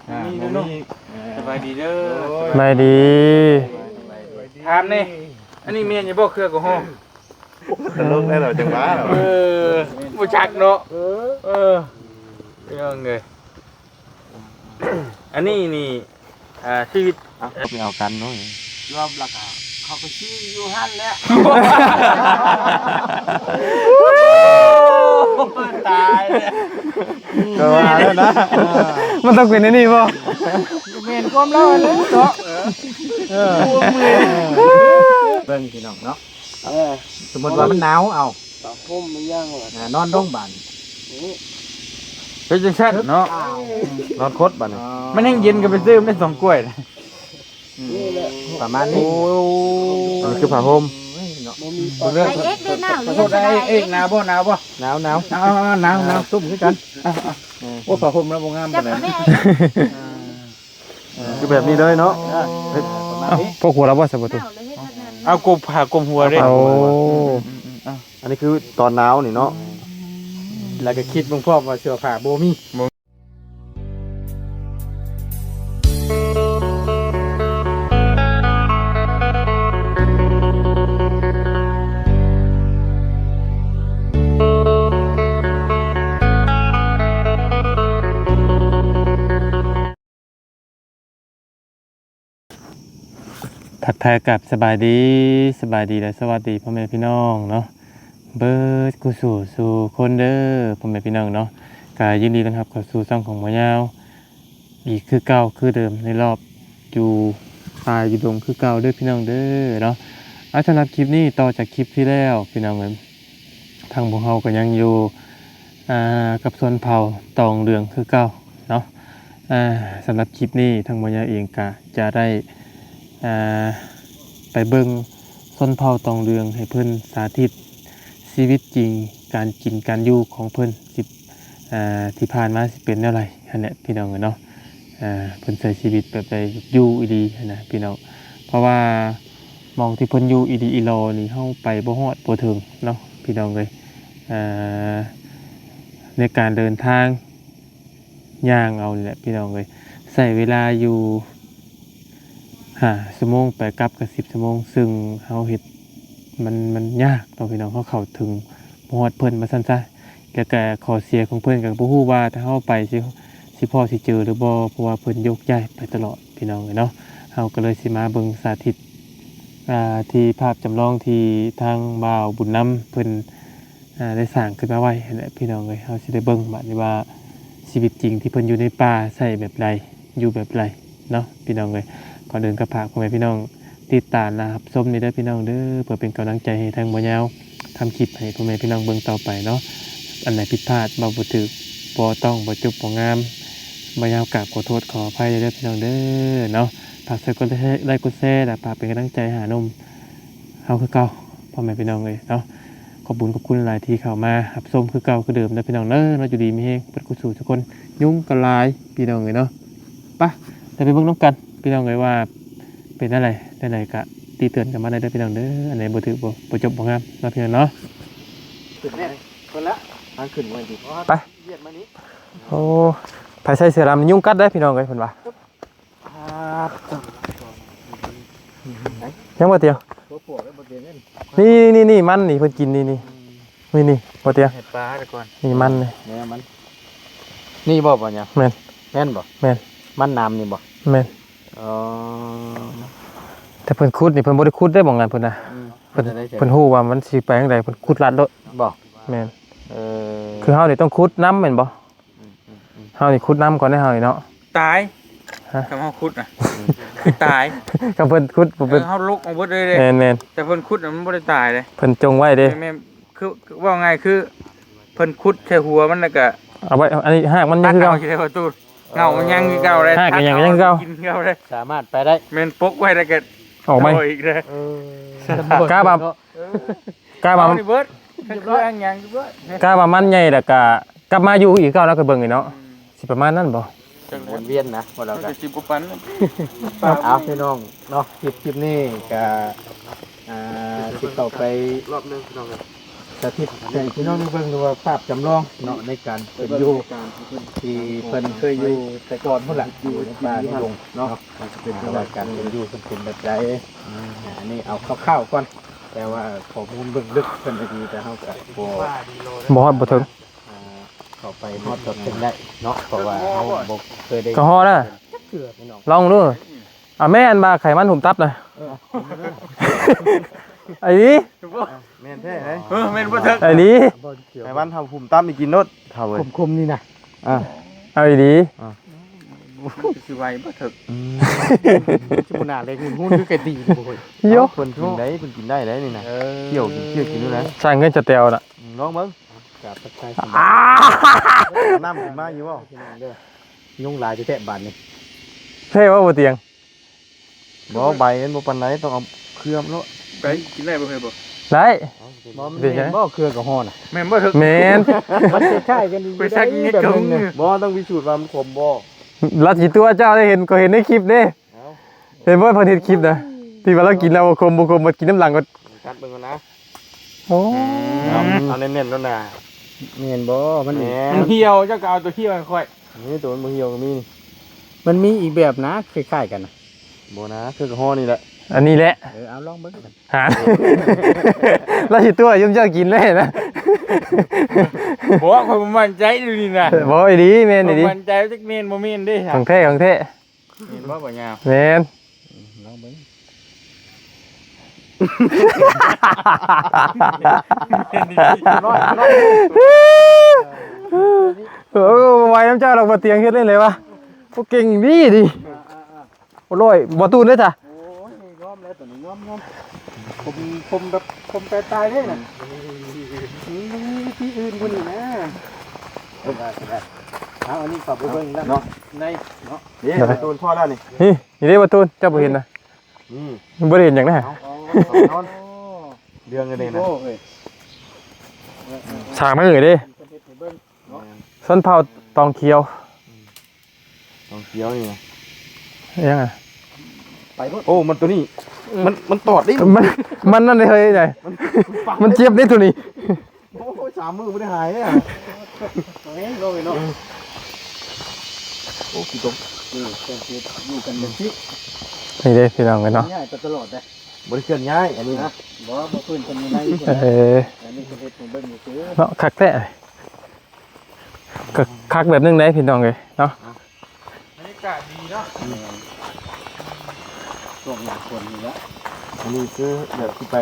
ອ່າ ມີເດີເນາະ ບໍ່ມີອີກ ອ່າ ສະບາຍດີເດີ ໂອ້ຍ ສະບາຍດີ ສະບາຍດີ ຖາມແດ່ ອັນນີ້ແມ່ນຢູ່ບໍ່ ເຄື່ອງແອລກໍຮໍ? ຕະຫຼົກແລ້ວເຮົາຈັ່ງວ່າ ເອີ ບໍ່ຈັກເນາະ ເອີ ເອີ ພີ່ນ້ອງເອີຍ ອັນນີ້ນີ້ ອ່າ ຊີວິດ ເອົາ ໄປເອົາກັນເນາະ ລວມແລ້ວກໍເຂົາກໍຊີ້ຢູ່ຫັ້ນແຫຼະ ຕາຍແລ້ວ ກໍວ່າແລ້ວນະ ມັນຕ້ອງເປັນອັນນີ້ບໍ່? ແມ່ນຄວາມລາວຫັ້ນແຫຼະເນາະ ເອີ ເບິ່ງພີ່ນ້ອງເນາະ ເອີ ສົມມຸດວ່າມັນໜາວ ເອົາ ຜ້າຫົ່ມມັນຍັງ ອ່າ ນອນລົງບາດນີ້ ເຮັດຈັ່ງຊັ້ນເນາະ ນອນຄົດບາດນີ້ ມັນແຮງເຢັນກໍໄປຊື້ມັນໄດ້ສອງກ້ວຍ ອືມ ປະມານນີ້ ໂອ້ ອັນນີ້ຄືຜ້າຫົ່ມ ບໍ່ມີ ໄດ້ເອກເດ້ ໜາວເລີຍ ໄດ້ເອກ ໜາວບໍ່ ໜາວບໍ່ ໜາວ ໜາວ ອ່າ ໜາວ ໜາວ ໜາວ ຕຸ້ມຄືກັນ ອ່າ ອ່າ ໂອ້ ຜ້າຫົ່ມລະບໍ່ງາມປານໃດ ອ່າ ອ່າ ຄືແບບນີ້ເລີຍເນາະ ອ່າ ເຮັດ ອ່າ ປະມານນີ້ ພວກຫົວລະບໍ່ໃສ່ປະຕູ ເອົາກົມຜ້າກົມຫົວເດ້ ໂອ້ ອ່າ ອັນນີ້ຄືຕອນໜາວນີ້ເນາະ ແລ້ວກໍຄິດເບິ່ງພ້ອມວ່າເສື້ອຜ້າບໍ່ມີ ທັກທາຍກັບສະບາຍດີ ສະບາຍດີ ແລະ ສະຫວັດດີພໍ່ແມ່ພີ່ນ້ອງເນາະ ເບີດຄູ່ສູ່ສູ່ຄົນເດີພໍ່ແມ່ພີ່ນ້ອງເນາະ ກະຍິນດີຕ້ອນຮັບເຂົ້າສູ່ຊ່ອງຂອງໝໍຍາວ ອີກຄືເກົ່າຄືເດີມ ໃນລອບຢູ່ປ່າຢູ່ດົງຄືເກົ່າເດີພີ່ນ້ອງເດີເນາະ ອາ ສຳລັບຄລິບນີ້ຕໍ່ຈາກຄລິບທີ່ແລ້ວພີ່ນ້ອງເອີຍ ທາງພວກເຮົາກໍຍັງຢູ່ ອ່າ ກັບຊົນເຜົ່າຕອງເຫຼືອງຄືເກົ່າເນາະ ອ່າ ສຳລັບຄລິບນີ້ທາງໝໍຍາວເອງກະຈະໄດ້ ອ່າ ໄປເບິ່ງຊົນເຜົ່າຕອງເຫຼືອງ ໃຫ້ເພິ່ນສາທິດຊີວິດຈິງ ການກິນການຢູ່ຂອງເພິ່ນ ຊິ ອ່າ ທີ່ຜ່ານມາຊິເປັນແນວໃດຫັ້ນແຫຼະພີ່ນ້ອງເອີຍເນາະ ອ່າ ເພິ່ນໃຊ້ຊີວິດແບບໃດ ຢູ່ອີ່ຫຼີຫັ້ນນະພີ່ນ້ອງ ເພາະວ່າໝ່ອງທີ່ເພິ່ນຢູ່ອີ່ຫຼີອີ່ຫຼໍນີ້ ເຮົາໄປບໍ່ຮອດບໍ່ເຖິງເນາະພີ່ນ້ອງເອີຍ ອ່າ ໃນການເດີນທາງ ຍ່າງເອົານີ້ແຫຼະພີ່ນ້ອງເອີຍ ໃຊ້ເວລາຢູ່ຫ້າຊົ່ວໂມງ ໄປກັບກໍສິບຊົ່ວໂມງ ຊຶ່ງເຮົາເຮັດ ມັນ ມັນຍາກເນາະພີ່ນ້ອງ ເຮົາເຂົ້າເຖິງບໍ່ຮອດເພິ່ນວ່າຊັ້ນຊະ ແລ້ວກະຂໍ້ເສຍຂອງເພິ່ນກໍບໍ່ຮູ້ວ່າຖ້າເຮົາໄປຊິ ຊິພໍ້ຊິເຈີຫຼືບໍ່ ເພາະວ່າເພິ່ນໂຍກຍ້າຍໄປຕະຫຼອດພີ່ນ້ອງເອີຍເນາະ ເຮົາກໍເລີຍຊິມາເບິ່ງສາທິດ ອ່າ ທີ່ພາບຈຳລອງທີ່ທາງບ່າວບຸນນຳເພິ່ນ ອ່າ ໄດ້ສ້າງຂຶ້ນມາໄວ້ຫັ້ນແຫຼະພີ່ນ້ອງເອີຍ ເຮົາຊິໄດ້ເບິ່ງບາດນີ້ວ່າຊີວິດຈິງທີ່ເພິ່ນຢູ່ໃນປ່າໃຊ້ແບບໃດ ຢູ່ແບບໃດເນາະພີ່ນ້ອງເອີຍ ກ່ອນອື່ນກໍຝາກພໍ່ແມ່ພີ່ນ້ອງຕິດຕາມ ແລະ ຮັບຊົມນີ້ເດີພີ່ນ້ອງເດີ ເພື່ອເປັນກຳລັງໃຈໃຫ້ທາງໝໍຍາວທຳຄລິບໃຫ້ພໍ່ແມ່ພີ່ນ້ອງເບິ່ງຕໍ່ໄປເນາະ ອັນໃດຜິດພາດ ເວົ້າບໍ່ຖືກ ບໍ່ຕ້ອງ ບໍ່ຈົບ ບໍ່ງາມ ໝໍຍາວກາບຂໍໂທດຂໍອະໄພເດີພີ່ນ້ອງເດີເນາະ ຝາກຊ່ວຍກົດໄລ ກົດແຊ ແລະ ຝາກເປັນກຳລັງໃຈຫາໜຸ່ມ ເຮົາຄືເກົ່າ ພໍ່ແມ່ພີ່ນ້ອງເອີຍເນາະ ຂອບບຸນຂອບຄຸນຫຼາຍທີ່ເຂົ້າມາຮັບຊົມຄືເກົ່າຄືເດີມເດີພີ່ນ້ອງເດີເນາະ ຢູ່ດີມີແຮງເບິດຄູ່ສູ່ທຸກຄົນ ຍຸງກໍຫຼາຍພີ່ນ້ອງເອີຍເນາະ ໄປ ໄດ້ໄປເບິ່ງນຳກັນພີ່ນ້ອງເອີຍວ່າເປັນແນວໃດ ແນວໃດກະຕິເຕືອນກັນມາໄດ້ເດີພີ່ນ້ອງເດີ ອັນໃດບໍ່ຖືກ ບໍ່ ບໍ່ຈົບບໍ່ງາມເນາະພີ່ນ້ອງເນາະ ເປີດແລ້ວ ທາງຂຶ້ນບໍ່ແມ່ນຕິ ໄປ ໂອ້ ໃຜໃສ່ເສື້ອດຳຍຸງກັດເດີພີ່ນ້ອງເອີຍ ເພິ່ນວ່າ ຍັງບໍ່ຕຽວ ບໍ່ປວກແລ້ວບໍ່ຕຽວນີ້ ນີ້ໆໆ ມັນນີ້ເພິ່ນກິນນີ້ໆ ນີ້ໆ ບໍ່ຕຽວ ເຫັດປາແຕ່ກ່ອນ ນີ້ມັນນີ້ ແມ່ມັນ ນີ້ບໍ່ ບໍ່ຫຍັງ ແມ່ນ ແມ່ນບໍ່ ແມ່ນ ມັນນ້ຳນີ້ບໍ່ ແມ່ນ ອໍ ແຕ່ເພິ່ນຂຸດນີ້ເພິ່ນບໍ່ໄດ້ຂຸດໄດ້ໝ່ອງນັ້ນເພິ່ນນະ ອືມ ເພິ່ນ ເພິ່ນຮູ້ວ່າມັນຊິໄປທາງໃດ ເພິ່ນຂຸດລັດໂລດ ບໍ່ ແມ່ນ ເອີ ຄືເຮົານີ້ຕ້ອງຂຸດນຳແມ່ນບໍ່? ອືມໆໆ ເຮົານີ້ຂຸດນຳກ່ອນເດ້ເຮົານີ້ເນາະ ຕາຍ ຮະ ຄັນເຮົາຂຸດນະ ອືມ ຄືຕາຍ ຄັນເພິ່ນຂຸດບໍ່ເປັນ ເອີ ເຮົາລົກເອົາເບິດເລີຍເດ້ ແມ່ນໆ ແຕ່ເພິ່ນຂຸດນະມັນບໍ່ໄດ້ຕາຍເດ້ ເພິ່ນຈົ່ງໄວ້ເດ້ ແມ່ນໆ ຄື ເວົ້າງ່າຍຄືເພິ່ນຂຸດໃສ່ຫົວມັນແລ້ວກະ ເອົາໄວ້ ອັນນີ້ຮາກມັນຍັງຄືເກົ່າ ຕັດເອົາຊິໄດ້ປະຕູ ເຫງົາມັນຍັງຄືເກົ່າເດ້ ຮາກກໍຍັງ ຮາກກໍຍັງຄືເກົ່າ ກິນຄືເກົ່າເດ້ ສາມາດໄປໄດ້ ແມ່ນປົກໄວ້ແລ້ວກໍອອກໃໝ່ ອອກມາອີກເດ້ ເອີ ກະວ່າ ເອີ ກະວ່າ ເອົານີ້ເບິດ ເຮັດເຄື່ອງຫຍັງເບິດ ກະວ່າມັນໃຫຍ່ແລ້ວກະກັບມາຢູ່ຄືເກົ່າ ແລ້ວກໍເບິ່ງອີກເນາະ ອືມ ຊິປະມານນັ້ນບໍ່ ຈັກແລ້ວ ວົນວຽນນະ ບໍ່ແລ້ວກໍ ມັນກໍຊິບໍ່ປານນັ້ນ ເອົາ ພີ່ນ້ອງເນາະ ຄລິບ ຄລິບນີ້ກໍ ອ່າ ຊິເຂົ້າໄປ ຮອບໜຶ່ງ ພີ່ນ້ອງເອີຍ ສາທິດໃຫ້ພີ່ນ້ອງໄດ້ເບິ່ງ ຫຼືວ່າພາບຈຳລອງເນາະ ໃນການເປັນຢູ່ທີ່ເພິ່ນເຄີຍຢູ່ແຕ່ກ່ອນພຸ້ນລະ ຢູ່ໃນປ່າໃນດົງເນາະ ວ່າການເປັນຢູ່ເພິ່ນເປັນແບບໃດ. ອັນນີ້ເອົາຄ່າວໆກ່ອນ ແຕ່ວ່າຂໍ້ມູນເບື້ອງເລິກເພິ່ນກໍດີ ແຕ່ເຮົາກໍບໍ່ ບໍ່ຮອດບໍ່ເຖິງ ອ່າ ເຂົ້າໄປຮອດເຖິງໄດ້ເນາະ ເພາະວ່າເຮົາບໍ່ເຄີຍໄດ້ ກໍຮອດນະ ຈັກເທື່ອພີ່ນ້ອງ ລອງດູ. ອ່າ ແມ່ນວ່າໄຂມັນຫຸມຕັບນະ ເອີ ໄອ້ນີ້ ແມ່ນແທ້ເດ້ ເອີ ແມ່ນບໍ່ເຖິກ ໄອ້ນີ້ ໄຂມັນຫຸມຕັບນີ້ກິນໂລດ ເຖົ້າເອີຍ ຂົມໆນີ້ນະ ອ່າ ເອົາດີໆ ອ່າ ຊິໄວບໍ່ເຖິກ ອືມ ຊິບໍ່ໜ້າເລັກຫຸ່ນໆຄືໄກ່ຕີບໍ່ເຮີ້ຍ ໂຢ ເອົາ ເພິ່ນກິນໄດ້ ເພິ່ນກິນໄດ້ໄດ໋ນີ້ນະ ເອີ ຂ້ຽວກິນ ຂ້ຽວກິນຢູ່ນະ ຊ່າງເງິນຈະແຕ່ວນະ ອືມ ລອງເບິ່ງ ກາບທັກທາຍ ອ່າ ເອົານ້ຳຂຶ້ນມາຢູ່ບໍ່ ພີ່ນ້ອງເດີ ຍຸງຫຼາຍແທ້ໆບາດນີ້ ແທ້ບໍ່ ບໍ່ຕຽງ? ບໍ່ ໃບມັນບໍ່ປານໃດ ຕ້ອງເອົາເຄືອມໂລດ ໄປກິນໄດ້ບໍ່ ເຄີຍບໍ່? ໄດ້ ບໍ່ ມັນ ເປັນຫຍັງ? ແມ່ນບໍ່ ເຄືອກໍຮອດນະ ແມ່ນບໍ່? ແມ່ນ ມັນຄ້າຍໆກັນຢູ່ ໄປສັກເງືອດ ແບບໜຶ່ງນະ ບໍ່ ຕ້ອງພິສູດວ່າມັນຂົມບໍ່ ລັດຊິຕົວະເຈົ້າໄດ້ ເຫັນ ກໍເຫັນໃນຄລິບເດ້ ເອົ້າ ເຫັນບໍ່ ເພິ່ນເຮັດຄລິບນະ ທີ່ວ່າລາວກິນແລ້ວບໍ່ຂົມ ບໍ່ຂົມ ມາກິນນຳຫຼັງກໍ ກັດເບິ່ງກ່ອນນະ ໂອ້ ອືມ ເອົາ ເອົາແໜ້ນໆໂລດນະ ແມ່ນບໍ່? ມັນ ແມ່ນ ມັນຫ່ຽວ ເຈົ້າກໍເອົາຕົວຫ່ຽວໃຫ້ຂ້ອຍ ນີ້ ຕົວມັນບໍ່ຫ່ຽວກໍມີ ມັນມີອີກແບບນະ ຄ້າຍໆກັນນະ ບໍ່ນະ ຄືກະຫໍ່ນີ້ແຫຼະ ອັນນີ້ແຫຼະ ເອີ ເອົາລອງເບິ່ງກັນ ຫາ ລາວຊິຕົວະຢູ່ເຈົ້າກິນເລີຍນະ ບໍ່ ຂ້ອຍບໍ່ໝັ້ນໃຈຢູ່ນີ້ນະ ບໍ່ ອີ່ຫຼີ ແມ່ນອີ່ຫຼີ ບໍ່ໝັ້ນໃຈວ່າຈັກແມ່ນບໍ່ແມ່ນເດ້ ຂອງແທ້ ຂອງແທ້ ແມ່ນບໍ່ ບໍ່ຍາວ ແມ່ນ ອືມ ລອງເບິ່ງ ໂອ້ ບໍ່ໄຫວນຳເຈົ້າດອກ ບໍ່ຕຽງເຮັດໄດ້ໃດວະ ບໍ່ເກັ່ງດີດີ ອ່າໆໆ ໂອ້ ຮ້ອຍ ບໍ່ຕູນເດ້ອ ໂອ້ຍ ຍອມແລ້ວ ຕົວນີ້ຍອມໆ ຄົມ ຄົມແບບ ຄົມແປຕາຍເດ້ນະ ອືມ ມັນມີວິທີອື່ນກວ່ານີ້ນະ ເອົາ ອັນນີ້ເຂົ້າໄປເບິ່ງດ້ານ ເນາະ ໃນເນາະ ນີ້ ໂດຍ ປະຕູນພໍແລ້ວນີ້ ນີ້ ນີ້ເດ້ປະຕູນ ເຈົ້າບໍ່ເຫັນນະ ນີ້ ມັນບໍ່ໄດ້ເຫັນຫຍັງນະ ເອົາ ເອົາ ເອົາ ເລື່ອງອັນນີ້ນະ ໂອ້ຍ ສ້າງມາເອີເດ້ ເພິ່ນເຮັດໃຫ້ເບິ່ງເນາະ ຊົນເຜົ່າຕອງຂຽວ ຕອງຂຽວນີ້ນະ ອີຫຍັງອະ ໄປໂລດ ໂອ້ ມັນຕົວນີ້ ມັນ ມັນຕອດເດ້ ມັນ ມັນນັ້ນເດ້ເຮີ້ຍ ມັນ ມັນເຈັບເດ້ຕົວນີ້ ໂອ້ຍ ສາມມື້ບໍ່ໄດ້ຫາຍເດ້ ໂອ້ຍ ໂອ້ຍເນາະ ໂອ້ ຂີ້ຕົມ ເອີ ເພິ່ນຊິຢູ່ກັນແບບນີ້ ນີ້ເດ້ພີ່ນ້ອງເອີຍເນາະ ຍ້າຍໄປຕະຫຼອດເດ້ ບໍ່ໄດ້ເຄື່ອນຍ້າຍ ອັນນີ້ນະ ບໍ່ ບໍ່ເພິ່ນ ເພິ່ນຢູ່ໃນນີ້ ເອີ ອັນນີ້ເພິ່ນເຮັດໃຫ້ເບິ່ງຊື່ໆ ເນາະ ຄັກແທ້ ກໍຄັກແບບໜຶ່ງເດ້ພີ່ນ້ອງເອີຍເນາະ ບັນຍາກາດດີເນາະ ອືມ ຊ່ວງໜ້າຝົນນີ້ແຫຼະ ອັນນີ້ຄືແບບຊິໄປ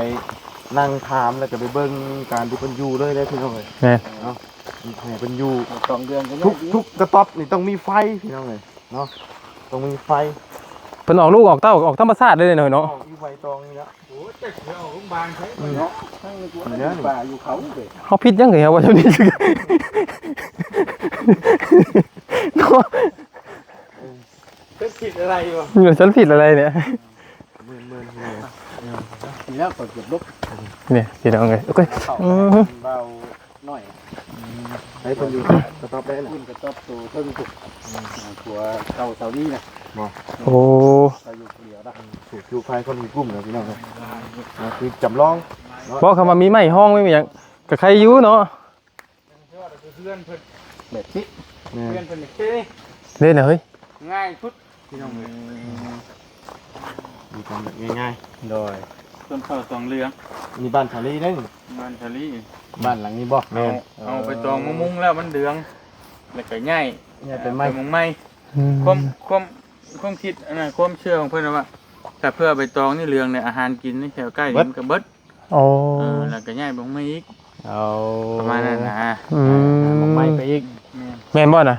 ນັ່ງຖາມ ແລ້ວກໍໄປເບິ່ງການທີ່ເພິ່ນຢູ່ເລີຍເດ້ພີ່ນ້ອງເອີຍ ແມ່ນ ເນາະ ໃຫ້ເພິ່ນຢູ່ ສອງເດືອນກໍ ທຸກ ທຸກກະຕັອບນີ້ຕ້ອງມີໄຟພີ່ນ້ອງເອີຍ ເນາະ ຕ້ອງມີໄຟ ເພິ່ນອອກລູກອອກເຕົ້າອອກທຳມະຊາດເດ້ເນາະ ອອກຢູ່ໃບຕອງນີ້ລະ ໂອ້ຍ ຈັກຊິເອົາໂຮງບານໃສ ອືມ ເນາະ ທັງໃນຕົວ ເອີ ປ່າຢູ່ເຂົາເດ້ ເຮົາຜິດຫຍັງເຮົາວ່າຢູ່ນີ້ ເນາະ ເອີ ເພິ່ນຜິດອະໄລວະ ເອີ ເພິ່ນຜິດອະໄລເນຍ ເມີນໆ ນີ້ແລ້ວກໍເກືອບລົບ ນີ້ພີ່ນ້ອງເອີຍ ໂອເຄ ເຂົ້າໄປ ອືມ ເບົາ ໜ້ອຍ ໃຫ້ເພິ່ນຢູ່ກະຕອບໄດ້ນະ ຂຶ້ນກະຕອບໂຕເທິງພຸ້ນ ອືມ ຜົວເກົ່າສາວນີ້ນະ ບໍ່ ໂອ້ ເຂົາຢູ່ຜູ້ດຽວນະ ສູງຢູ່ພາຍຄົນມີກຸ່ມນະພີ່ນ້ອງເອີຍ ນະ ຄືຈຳລອງເນາະ ບໍ່ ຄຳວ່າມີໄມ້ຫ້ອງ ມີຫຍັງກະໄຄຢູ່ເນາະ ເຮືອນເພິ່ນແບບນີ້ ແມ່ນ ເຮືອນເພິ່ນນີ້ ເດ້ນະເຮີ້ຍ ງ່າຍສຸດ ພີ່ນ້ອງເອີຍ ອືມ ມີຄວາມແບບງ່າຍໆ ໂດຍ ຊົນເຜົ່າຕອງເຫຼືອງ ອັນນີ້ບ້ານສາລີເດ້ ບ້ານສາລີ ບ້ານຫຼັງນີ້ບໍ່? ແມ່ນ ເອົາ ເອົາໃບຕອງມາມຸງແລ້ວມັນເຫຼືອງ ແລ້ວກໍຍ້າຍ ຍ້າຍໄປໃໝ່ ໄປມຸງໃໝ່ ອືມ ຄວາມ ຄວາມ ຄວາມຄິດອັນນັ້ນ ຄວາມເຊື່ອຂອງເພິ່ນນະວ່າ ຖ້າເພື່ອໃບຕອງນີ້ເຫຼືອງນີ້ ອາຫານກິນໃນແຖວໃກ້ນີ້ມັນກໍເບິດ ໂອ້ ເອີ ແລ້ວກໍຍ້າຍໄປມຸງໃໝ່ອີກ ເອົາ ປະມານນັ້ນນະ ອືມ ໝົກໄມ້ໄປອີກ ແມ່ນ ແມ່ນບໍ່ນະ?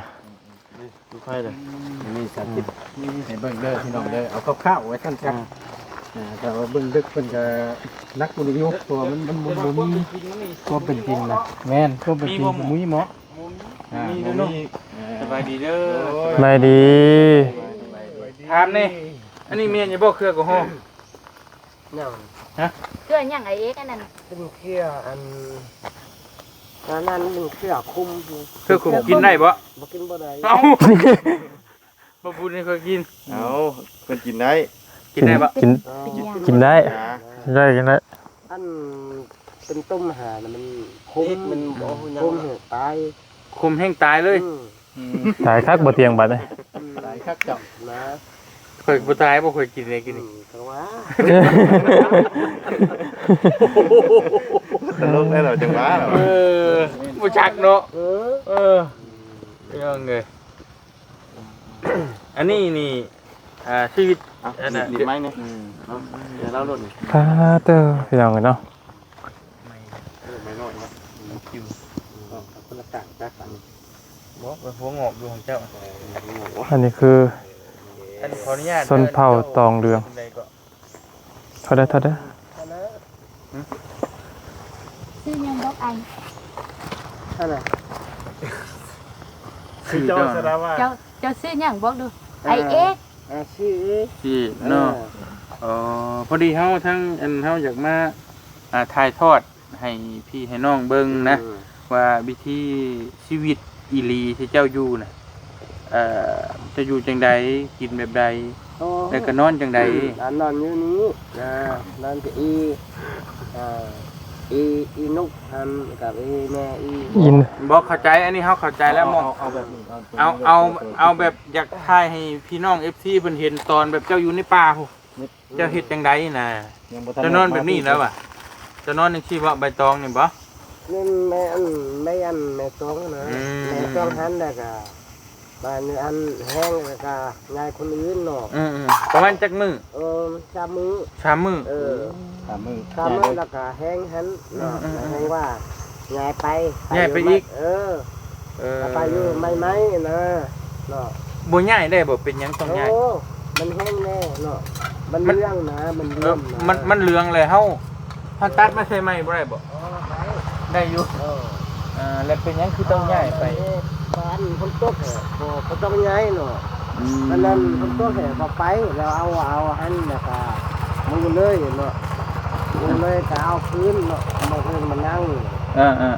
ຢູ່ໃຜເດີ ມີສາທິດ ມີໃຫ້ເບິ່ງເດີພີ່ນ້ອງເດີ ເອົາຄ່າວໆໄວ້ຊັ້ນຊະ ອ່າ ອ່າ ແຕ່ວ່າເບິ່ງເລິກເພິ່ນກໍໜັກກວ່ານີ້ຢູ່ ເພາະວ່າມັນ ມັນ ມັນບໍ່ມີຄວາມເປັນຈິງນະ ແມ່ນ ຄວາມເປັນຈິງບໍ່ມີເໝາະ ອ່າ ມີເດີເນາະ ບໍ່ມີ ເອີ ສະບາຍດີເດີ ໂອ້ຍ ສະບາຍດີ ຖາມແດ່ ອັນນີ້ແມ່ນຢູ່ບໍ່ເຄືອກໍຮໍ? ຫຍັງ ຮະ ເຄືອຫຍັງອ້າຍເອກອັນນັ້ນ ເປັນເຄືອອັນ ອັນນັ້ນເປັນເຄືອຄຸມ ເຄືອຄຸມກິນໄດ້ບໍ່? ບໍ່ກິນບໍ່ໄດ້ ເອົ້າ ບໍ່ບຸນໃຫ້ເຂົາກິນ ເອົາ ເພິ່ນກິນໄດ້ ກິນໄດ້ບໍ່? ກິນ ເອີ ກິນໄດ້ ກິນໄດ້ ກິນໄດ້ ອັນ ເປັນຕົ້ມຫານະ ມັນຄົມ ເອັດມັນບໍ່ຮູ້ຫຍັງ ຄົມແຫ້ງຕາຍ ຄົມແຫ້ງຕາຍເລີຍ. ອືມ ຕາຍຄັກບໍ່ຕຽງບັດນີ້ ອືມ ຕາຍຄັກເຈົ້ານະ. ຂ້ອຍບໍ່ຕາຍບໍ່ ຂ້ອຍກິນໄດ້ກິນນີ້ ອືມ ກໍວ່າ ຕະຫຼົກແລ້ວເຈົ້າຈັ່ງວ່າ. ເອີ ບໍ່ຈັກເນາະ. ເອີ ເອີ ພີ່ນ້ອງເອີຍ ອັນນີ້ນີ້ ອ່າ ຊີວິດ ເອົາ ອັນນັ້ນ ໜີບໄມ້ນີ້ ອືມ ເອົາ ເອົາລົດນີ້ ປາດເຕີ ພີ່ນ້ອງເອີຍເນາະ. ເອີ ໄມ້ນ້ອຍເນາະ ອືມ ຄິວ ເອົາຄົນລະກາງຈັກອັນ ບໍ່ ເອີ ຫົວງອກຢູ່ຂອງເຈົ້າ. ອັນນີ້ຄື ອັນ ຂໍອະນຸຍາດ ຊົນເຜົ່າຕອງເຫຼືອງ ເຈົ້າ ເທົ່າໃດ ເທົ່າໃດ? ຊື່ຫຍັງບອກອ້າຍ? ອັນນະ ຊື່ເຈົ້າ ເຈົ້າສະດາວາ ເຈົ້າ ເຈົ້າຊື່ຫຍັງບອກດູ. ອ່າ ອ້າຍເອກ ອ່າ ຊື່ເອກ ຊື່ເນາະ. ເອີ ເອີ ພໍດີເຮົາທັງ ອັນ ເຮົາຢາກມາ ອ່າ ຖ່າຍທອດໃຫ້ພີ່ໃຫ້ນ້ອງເບິ່ງນະ ອືມ ວ່າວິຖີຊີວິດອີ່ຫຼີທີ່ເຈົ້າຢູ່ນະ ເອີ ເຈົ້າຢູ່ຈັ່ງໃດ ກິນແບບໃດ ໂອ້ ແລ້ວກໍນອນຈັ່ງໃດ? ອືມ ນອນຢູ່ນີ້ ອ່າ ນອນທີ່ອີ່ ອ່າ ອີ່ ອີ່ນົກຫັ້ນກັບອີ່ແມ່ອີ່ ອີ່ ບໍ່ເຂົ້າໃຈ. ອັນນີ້ເຮົາເຂົ້າໃຈແລ້ວ ເອົາ ບໍ່ ເອົາ ເອົາແບບນີ້ ເອົາ ເອົາ ເອົາແບບຢາກຖ່າຍໃຫ້ພີ່ນ້ອງເອັຟຊີເພິ່ນເຫັນຕອນແບບເຈົ້າຢູ່ໃນປ່າພຸ້ນ ເຈົ້າເຮັດຈັ່ງໃດນະ? ເຈົ້ານອນແບບນີ້ແລ້ວຫວາ? ເຈົ້ານອນຈັ່ງຊີ້ບໍ່? ໃບຕອງນີ້ບໍ່? ແມ່ນ ແມ່ອັນ ແມ່ອັນ ແມ່ຕອງນະ ອືມ ແມ່ຕອງຫັ້ນ ແລ້ວກະບາດນີ້ອັນແຫ້ງ ແລ້ວກະຍາຍຄົນອື່ນເນາະ. ອືມໆ ປະມານຈັກມື້? ເອີ ສາມມື້ ສາມມື້. ເອີ ສາມມື້ ສາມມື້ ແລ້ວກະແຫ້ງຫັ້ນເນາະ. ອືມໆໆ ແຫ້ງວ່າ ຍ້າຍໄປ ຍ້າຍໄປອີກ. ເອີ ເອີ ໄປຢູ່ໃໝ່ໆນະເນາະ. ບໍ່ຍ້າຍໄດ້ບໍ່? ເປັນຫຍັງຕ້ອງຍ້າຍ? ໂອ້ ມັນແຫ້ງແນ່ເນາະ ມັນ ມັນເຫຼືອງນະ ມັນເຫຼືອງນະ. ເອີ ມັນ ມັນເຫຼືອງແລ້ວ ເຮົາ ເຮົາຕັດມາໃສ່ໃໝ່ບໍ່ໄດ້ບໍ່? ອໍ ໄດ້ ໄດ້ຢູ່. ເອີ ເອີ ແລ້ວເປັນຫຍັງຄືຕ້ອງຍ້າຍໄປ? ເອີ ມັນເຮັດ ຕອນຝົນຕົກແຫຼະ ບໍ່ ບໍ່ຕ້ອງຍ້າຍເນາະ. ອືມ ອັນນັ້ນຝົນຕົກແຫຼະ ບໍ່ໄປ ແລ້ວເອົາ ເອົາຫັ້ນ ແລ້ວກະມຸງເລີຍເນາະ ມຸງເລີຍກະເອົາຄືນເນາະ ເອົາຄືນມານັ່ງ. ເອີໆໆໆ ອ່າ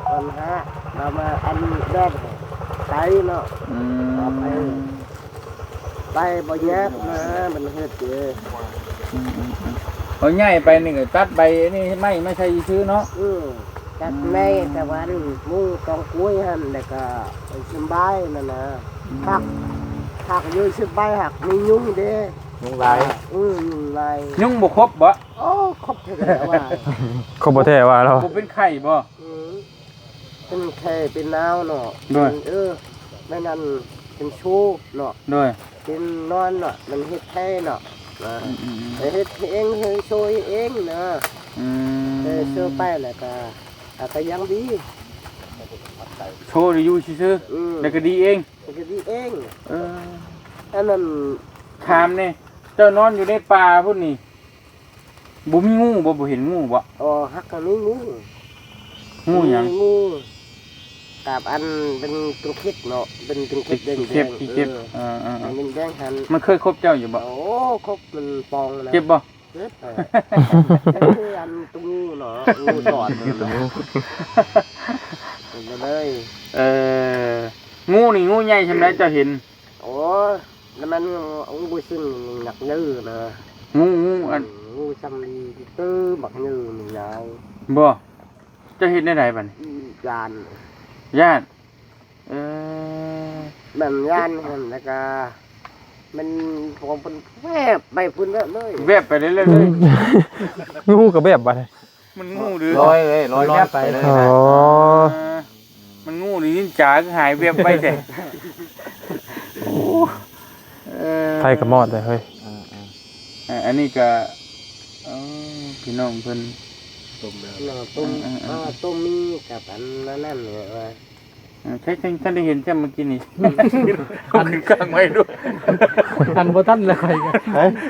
ຕອນຫາ ແລ້ວມາອັນແດດໄປເນາະ. ອືມ ໄປ ໄປບໍ່ຍາກນະ ມັນເຮັດເດ້. ອືມໆໆ ເອົາຍ້າຍໄປນີ້ກໍຕັດໃບນີ້ໄມ້ມາໃສ່ຊື່ເນາະ. ອືມ ຕັດໄມ້ ອືມ ແຕ່ວ່ານີ້ມຸງຕອງກ້ວຍຫັ້ນ ແລ້ວກໍສະບາຍນັ້ນນະ. ອືມ ຄັກ ຄັກຢູ່ສະບາຍ ຫາກມີຍຸງເດ້ ຍຸງຫຼາຍ. ອືມ ຍຸງຫຼາຍ. ຍຸງບໍ່ຄົບບໍ່? ໂອ້ ຄົບແທ້ວ່າ ຄົບບໍ່ແທ້ວ່າລາວ ບໍ່ເປັນໄຂ້ບໍ່? ອືມ ເປັນໄຂ້ເປັນໜາວເນາະ. ໂດຍ ເປັນ ເອີ ແມ່ນອັນເປັນໂຊເນາະ. ໂດຍ ເປັນນອນເນາະ ມັນເຮັດໄຂ້ເນາະ. ອືມໆໆ ເຮັດເອງ ເຮັດໂຊເອງນະ. ອືມ ເອີ ໂຊໄປແລ້ວກະ ອາ ກະຍັງດີ ໂຊໄດ້ຢູ່ຊື່ໆ. ອືມ ແລ້ວກະດີເອງ ແລ້ວກະດີເອງ. ເອີ ອັນນັ້ນ ຖາມແດ່ ເຈົ້ານອນຢູ່ໃນປ່າພຸ້ນນີ້ ບໍ່ມີງູບໍ່? ບໍ່ເຫັນງູບໍ່? ອໍ ຫາກກໍມີງູ. ງູຫຍັງ? ງູກັບອັນເປັນຕົງເຂັດເນາະ ເປັນຕົງເຂັດແດງໆ. ເຂັດ ເອີ ເອີໆໆ ມັນແດງຫັ້ນ. ມັນເຄີຍຄົບເຈົ້າຢູ່ບໍ່? ໂອ້ ຄົບມັນປ່ອງນະ. ເຈັບບໍ່? ເຈັບ. ເອີ ອັນຕົວງູເນາະ ງູຕອດເນາະ ເລີຍ. ເອີ ງູນີ້ງູໃຫຍ່ສ່ຳໃດເຈົ້າເຫັນ? ໂອ້ຍ ແລ້ວມັນງູຊຶ້ງໜັກເຍີນະ. ງູ ງູອັນ ງູຊຳລີເຕີບັກເຍີນີ້ຍາວ. ບໍ່ ເຈົ້າເຮັດແນວໃດບັດນີ້? ຢ້ານ ຢ້ານ. ເອີ ມັນຢ້ານຫັ້ນ ແລ້ວກະມັນ ເພິ່ນແວບໄປພຸ້ນເລີຍ ແວບໄປເລື້ອຍໆເລີຍ. ງູກໍແວບບັດນີ້. ມັນງູຫຼື ລອຍເລີຍ ລອຍແວບໄປເລີຍ. ອໍ ເອີ ມັນງູຫຼືນິນຈາ ຄືຫາຍແວບໄວແທ້. ໂອ້ ເອີ ໄຟກໍມອດເລີຍເຮີ້ຍ. ເອີໆ ເອີ ອັນນີ້ກໍ ເອີ ພີ່ນ້ອງເພິ່ນຕົ້ມແລ້ວ ຕົ້ມ ເອີໆໆ ເອີ ຕົ້ມໝີ່ກັບອັນນັ້ນແຫຼະວ່າ. ເອີ ໃຊ້ ໃຊ້ ທ່ານໄດ້ເຫັນແຊມເມື່ອກີ້ນີ້ ເອົາຂຶ້ນຂ້າງໄວ້ດູ. ທັນບໍ່ທັນແລ້ວຂ້ອຍກໍ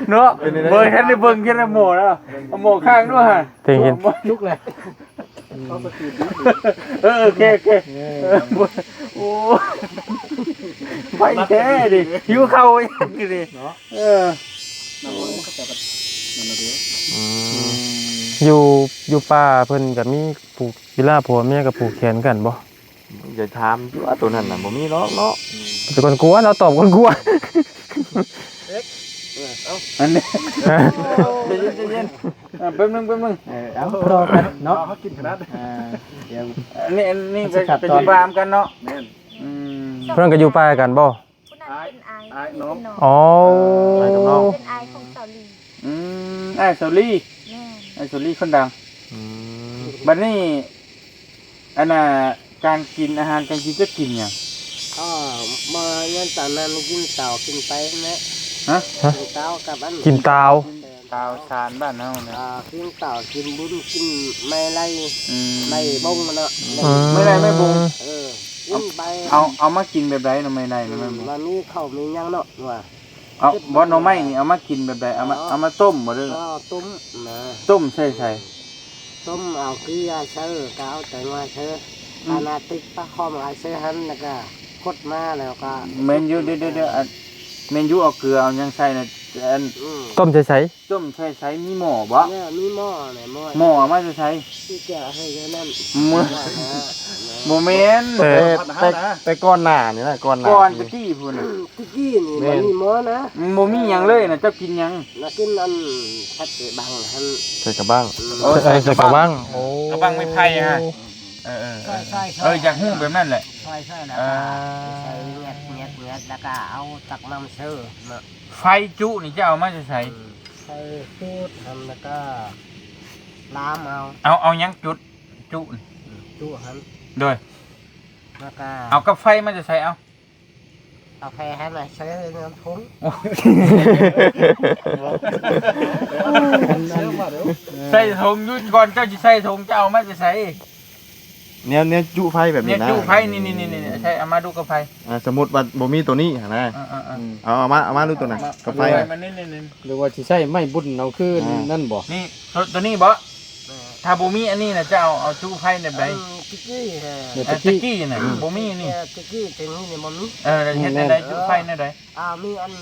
ເນາະ ເບິ່ງ ທ່ານໄດ້ເບິ່ງ ທ່ານໄດ້ໝໍ້ແລ້ວ ເອົາໝໍ້ຂ້າງດູຫາ. ເຫັນ ເຫັນ ລຸກແລ້ວ. ເອີ ໂອເຄ ໂອເຄ. ເອີ ໂອ້ ໄວແທ້ນີ້ ຫິວເຂົ້າອີກນີ້ເນາະ. ເອີ ອືມ ຢູ່ ຢູ່ປ່າເພິ່ນກໍມີຜູກ ເວລາຜົວເມຍກໍຜູກແຂນກັນບໍ່? ຢ່າຖາມຕົວະ ໂຕນັ້ນນະ ບໍ່ມີດອກເນາະ. ແຕ່ກ່ອນກົວ ລາວຕອບກ່ອນກົວ. ເອັກ ເອີ ເອົາ ອັນນີ້ ໃຈເຢັນ ໃຈເຢັນ. ເອີ ແປັບໜຶ່ງ ແປັບໜຶ່ງ ເອີ ເອົາ ລໍກັນເນາະ ເຮົາກິນຂະໜາດ ອ່າ ດຽວ ອັນນີ້ ອັນນີ້ ມັນຊິ ກໍ ຄັດ ກໍຢູ່ ຕອນ ປ່ານຳກັນເນາະ ແມ່ນ ອືມ ເພິ່ນກໍຢູ່ປ່າກັນບໍ່? ຜູ້ນັ້ນ ເປັນອ້າຍ ອ້າຍ ເປັນນ້ອງ ນ້ອງ ອໍ ເປັນອ້າຍກັບນ້ອງ ເປັນອ້າຍຂອງສາວລີ ອືມ ອ້າຍສາວລີ ແມ່ນ ອ້າຍສາວລີຄົນດັງ ອືມ ບັດນີ້ ອັນນ່າ ການກິນ ອາຫານການກິນ ເຈົ້າກິນຫຍັງ? ອໍ ມາ ຍ້ອນຕອນນັ້ນກິນເຕົາ ກິນໄປຫັ້ນແຫຼະ ຮະ? ກິນເຕົາກັບອັນ ກິນເຕົາ ເອີ ຕາວສານບ້ານເຮົານະ ອ່າ ກິນເຕົາ ກິນບຸນ ກິນໄມ້ໄລ່ ອືມ ໄມ້ບົງເນາະ ອືມ ໄມ້ໄລ່ໄມ້ບົງ ເອີ ກິນໄປ ເອົາ ເອົາມາກິນແບບໃດເນາະ ໄມ້ໄລ່ນີ້ ອືມ ມັນມີເຂົ້າມີຫຍັງເນາະ ວ່າ ເອົາ ບໍ່ ໜໍ່ໄມ້ນີ້ເອົາມາກິນແບບໃດ? ເອົາມາ ອໍ ເອົາມາຕົ້ມບໍ່ ຫຼື ອໍ ຕົ້ມນະ ຕົ້ມໃສ່ໃສ? ຕົ້ມເອົາເກືອໃສ່ ກໍເອົາແຕງກວາໃສ່ ອືມ ຂະໜາດຕິກປາຄອມອາໄສຫັ້ນ ແລ້ວກໍຄົດມາ ແລ້ວກໍ ແມ່ນຢູ່ ດຽວໆ ອັນ ແມ່ນຢູ່ ເອົາເກືອເອົາຫຍັງໃສ່ນະ ອັນ ອືມ ຕົ້ມໃສ່ໃສ? ຕົ້ມໃສ່ໃສ? ມີໝໍ້ບໍ່? ເອີ ມີໝໍ້ແຫຼະ ໝໍ້ ໝໍ້ເອົາມາແຕ່ໃສ? ທີ່ແກະໃຫ້ແນວນັ້ນ ໝໍ້ ບໍ່ແມ່ນ ແຕ່ ແຕ່ ແຕ່ກ່ອນໜ້ານີ້ນະ ກ່ອນໜ້າ ກ່ອນຕະກີ້ພຸ້ນນະ ຕະກີ້ນີ້ ແມ່ນ ບໍ່ມີໝໍ້ນະ ບໍ່ມີຫຍັງເລີຍນະ ເຈົ້າກິນຫຍັງ? ລະກິນອັນ ຜັດໃສ່ບັງຫັ້ນ ໃສ່ກະບັງ ອືມ ໂອ້ ໃສ່ ໃສ່ກະບັງ ໂອ້ ກະບັງໄມ້ໄຜ່ຮະ ເອີ ເອີ ເອີ ຢາກຮູ້ແບບນັ້ນແຫຼະ ຊ່ອຍໆ ແລ້ວກໍ ເອີ ໃສ່ແງດໆໆ ແລ້ວກໍເອົາຕັກນ້ຳເຊີມາ ໄຟຈຸນີ້ເຈົ້າເອົາມາແຕ່ໃສ? ອືມ ໃສ່ຈູດຫັ້ນ ແລ້ວກໍລາມເອົາ ເອົາ ເອົາຫຍັງຈຸດ ຈຸ ອືມ ຈຸຫັ້ນ ໂດຍ ແລ້ວກໍເອົາກັບໄຟມາແຕ່ໃສ? ເອົາ ເອົາໄຟຫັ້ນນະ ໃສ່ໃນຖົງ ໂອ້ ໃສ່ຖົງຢູ່ ກ່ອນເຈົ້າຊິໃສ່ຖົງ ເຈົ້າເອົາມາແຕ່ໃສ? ແນວ ແນວຈຸໄຟແບບນີ້ນະ ແນວຈຸໄຟ ນີ້ໆໆ ໃສ່ ເອົາມາດູກັບໄຟ ອ່າ ສົມມຸດວ່າບໍ່ມີໂຕນີ້ຫັ້ນນະ ເອີໆໆ ເອົາ ເອົາມາ ເອົາມາດູໂຕນັ້ນ ມາ ກັບໄຟນະ ເອົາມານີ້ໆໆ ຫຼືວ່າຊິໃຊ້ໄມ້ບຸນເອົາຄື ອ່າ ນັ້ນບໍ່? ນີ້ ໂຕ ໂຕນີ້ບໍ່? ເອີ ຖ້າບໍ່ມີອັນນີ້ນະ ຈະເອົາ ເອົາຈຸໄຟແບບໃດ? ອັນຕະກີ້ ເອີ ຕະກີ້ນະ ອືມ ບໍ່ມີນີ້ ເອີ ຕະກີ້ເປັນນີ້ນີ້ບໍ່ມີ ເອີ ເຮັດແນວໃດ ອືມ ຈຸໄຟແນວໃດ? ອ່າ ມີອັນ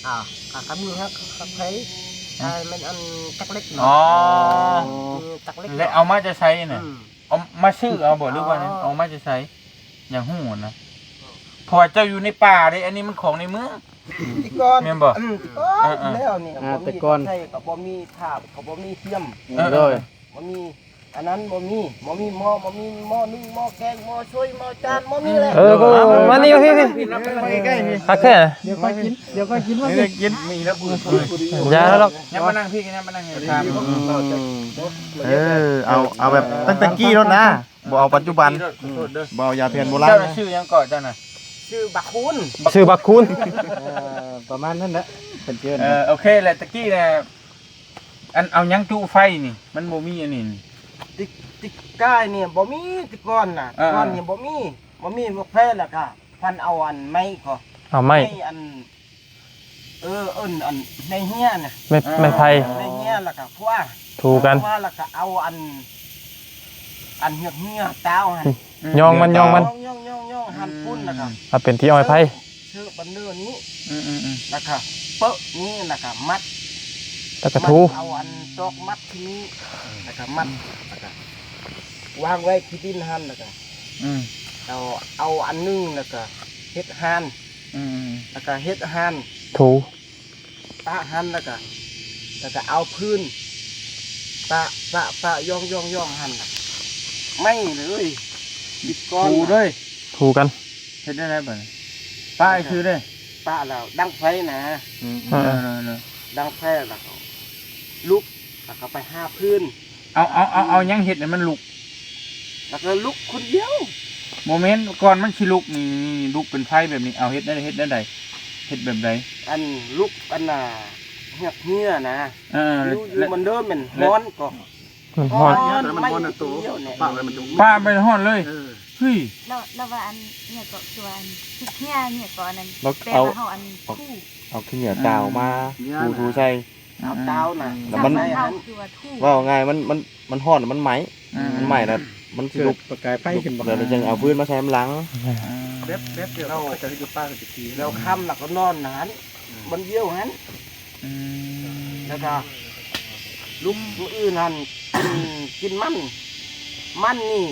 ອ່າ ກໍ ກໍມີຮັກ ຮັກໄຟ ອືມ ອ່າ ແມ່ນອັນຕັກເຫຼັກເນາະ ອໍ ມີຕັກເຫຼັກ ແລ້ວເອົາມາຈາກໃສນະ? ອືມ ເອົາມາຊື້ເອົາບໍ່ ຫຼືວ່າ ອໍ ເອົາມາຈາກໃສ? ຢາກຮູ້ນະ ເພາະວ່າເຈົ້າຢູ່ໃນປ່າເດ້ ອັນນີ້ມັນຂອງໃນເມືອງ ແຕ່ກ່ອນ ແມ່ນບໍ່? ອືມ ແຕ່ກ່ອນ ເອີໆ ແລ້ວນີ້ ອ່າ ບໍ່ມີ ແຕ່ກ່ອນ ໃຊ້ກໍບໍ່ມີ ຖ້າກໍບໍ່ມີທຽມ ເອີໆ ໂດຍ ບໍ່ມີ ອັນນັ້ນບໍ່ມີ ບໍ່ມີໝໍ້ ບໍ່ມີໝໍ້ໜຶ້ງ ໝໍ້ແກງ ໝໍ້ຊ່ວຍ ໝໍ້ຈານ ບໍ່ມີແຫຼະ ເອີ ມານີ້ ມາ ມານີ້ ມານີ້ ມານີ້ ມານີ້ ມາໃກ້ໆ ຄັກແທ້ ດຽວຄ່ອຍກິນ ດຽວຄ່ອຍກິນ ມາ ດຽວຄ່ອຍກິນ ມີແລ້ວ ຢ່າແລ້ວດອກ ຍັງມານັ່ງພີ້ ຍັງມານັ່ງ ເອີ ເອົາ ເອົາແບບຕັ້ງແຕ່ກີ້ໂລດນະ ບໍ່ເອົາປັດຈຸບັນ ບໍ່ເອົາຢາແຜນໂບລານນະ ເຈົ້ານະຊື່ຫຍັງເກາະ ເຈົ້ານະ? ຊື່ບັກຄູນ ຊື່ບັກຄູນ ເອີ ປະມານນັ້ນແຫຼະ ເພິ່ນເອີ້ນ ເອີ ໂອເຄແຫຼະ ຕະກີ້ນະ ອັນ ເອົາຫຍັງຈຸໄຟນີ້ ມັນບໍ່ມີອັນນີ້ ຕິ ຕິກາຍນີ້ບໍ່ມີ ແຕ່ກ່ອນນະ ເອີ ກ່ອນນີ້ບໍ່ມີ ບໍ່ມີໝາກແຟ ແລ້ວກະພັນເອົາອັນໄມ້ກໍ ເອົາໄມ້ ໄມ້ອັນ ເອີ ເອີ້ນອັນໄມ້ເຮຍນະ ໄມ້ ເອີ ໄມ້ໄຜ່ ໄມ້ເຮຍ ແລ້ວກະຂົວ ຖູກັນ ຂົວ ແລ້ວກະເອົາອັນ ອັນເຫືອກເຫືອຕາວຫັ້ນ ອືມ ຍ້ອງມັນ ຍ້ອງມັນ ຍ້ອງໆໆ ຫັ້ນປຸ້ນ ແລ້ວກະ ເອົາເປັນທີ່ອ້ອຍໄຜ່ ເຊີບບັນເດີນີ້ ອືມໆໆ ແລ້ວກະເປິະນີ້ ແລ້ວກະມັດ ແລ້ວກະຖູ ມັດ ເອົາອັນຕອກມັດທີ່ນີ້ ແລ້ວກະມັດ ແລ້ວກະວາງໄວ້ຂີ້ດິນຫັ້ນ ແລ້ວກະ ອືມ ເອົາ ເອົາອັນໜຶ່ງ ແລ້ວກະເຮັດຮ່ານ ອືມ ແລ້ວກະເຮັດຮ່ານ ຖູ ປະຫັ້ນ ແລ້ວກະ ແລ້ວກະເອົາພື້ນປະ ປະ ປະ ຍ້ອງໆໆ ຫັ້ນ ໄມ້ເລີຍ ຕິດກ້ອນ ຖູເລີຍ ຖູກັນ ເຮັດໄດ້ໄດ໋ບັດນີ້ ປະຄືເດ້ ປະແລ້ວດັງໄຟນະ ອືມ ເອີ ເອີ ເອີ ດັງໄຟແລ້ວກໍລຸກ ແລ້ວກໍໄປຫາພື້ນ ເອົາ ເອົາ ເອົາ ເອົາຫຍັງເຮັດໃຫ້ມັນລຸກ? ແລ້ວກໍລຸກຄົນດຽວ ບໍ່ແມ່ນ ກ່ອນມັນຊິລຸກນີ້ ລຸກເປັນໄຟແບບນີ້ ເອົາເຮັດແນວໃດ ເຮັດແນວໃດ ເຮັດແບບໃດ? ອັນລຸກອັນນ່າ ເຫືອກເຫືອນະ ເອີ ຢູ່ ຢູ່ມັນເດີ ມັນຮ້ອນກໍ ມັນຮ້ອນ ຮ້ອນ ແລ້ວມັນຮ້ອນ ໄມ້ ໂຕ ດຽວນີ້ ປະໄວ້ມັນ ປະໄປຮ້ອນເລີຍ ເອີ ເຮີ້ຍ ແລ້ວ ແລ້ວວ່າອັນຫຍັງເກາະ ຕົວອັນເຫືອກເຫືອ ອັນຫຍັງເກາະ ອັນນັ້ນ ແປວ່າເຮົາອັນ ເອົາ ເອົາຂີ້ເຫຍື້ອຕາວມາ ອືມ ຖູໆໃສ່ ເອົາຕາວນະ ແລ້ວມັນ ໃສ່ຫັ້ນ ເວົ້າງ່າຍ ມັນ ມັນ ມັນຮ້ອນ ມັນໄໝ້ ອືມ ມັນໄໝ້ແລ້ວມັນຊິລຸກ ເກີດປະກາຍໄຟຂຶ້ນບໍ່ ແລ້ວຈັ່ງເອົາຟືນມາໃສ່ນຳຫຼັງ ອືມ ແບບ ແບບດຽວເຂົາເຈົ້າເຮັດຢູ່ປ່າກໍຕະກີ້ ແລ້ວຄ່ຳແລ້ວກໍນອນຫັ້ນ ອືມ ບ່ອນດຽວຫັ້ນ ອືມ ແລ້ວກໍລຸກມື້ອື່ນຫັ້ນ ກິນ ກິນມັນ ມັນນີ້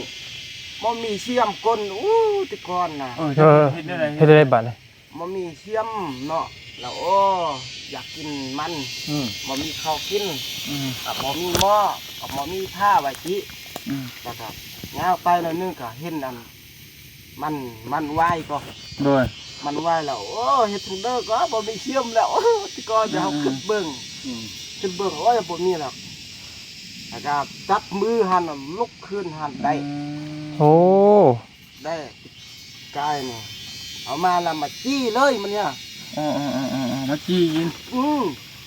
ບໍ່ມີຊຽມກົ້ນ ໂອ້ ແຕ່ກ່ອນນະ ເອີ ເຮັດ ເຮັດແນວໃດ ເຮັດແນວໃດບາດນີ້? ບໍ່ມີຊຽມເນາະ ແລ້ວ ໂອ້ ຢາກກິນມັນ ອືມ ບໍ່ມີເຂົ້າກິນ ອືມ ກໍບໍ່ມີໝໍ້ ກໍບໍ່ມີຜ້າໄວ້ຕິ ອືມ ແລ້ວກໍຍ່າງໄປໜ້ອຍໜຶ່ງກໍເຫັນອັນ ມັນ ມັນຫວາຍກໍ ໂດຍ ມັນຫວາຍແລ້ວ ໂອ້ ເຮັດຈັ່ງໃດກໍບໍ່ມີຊຽມແລ້ວ ແຕ່ກ່ອນເຮົາ ອືມ ຄິດເບິ່ງ ອືມ ຄິດເບິ່ງ ໂອ້ຍ ບໍ່ມີແລ້ວ ແລ້ວກໍຈັບມືຫັ້ນລຸກຂຶ້ນຫັ້ນໄດ້ ອືມ ໂອ້ ໄດ້ກາຍນີ້ ເອົາມາແລ້ວມາຈີ່ເລີຍມັນເນຍ ເອີໆໆໆ ມາຈີ່ກິນ ອືມ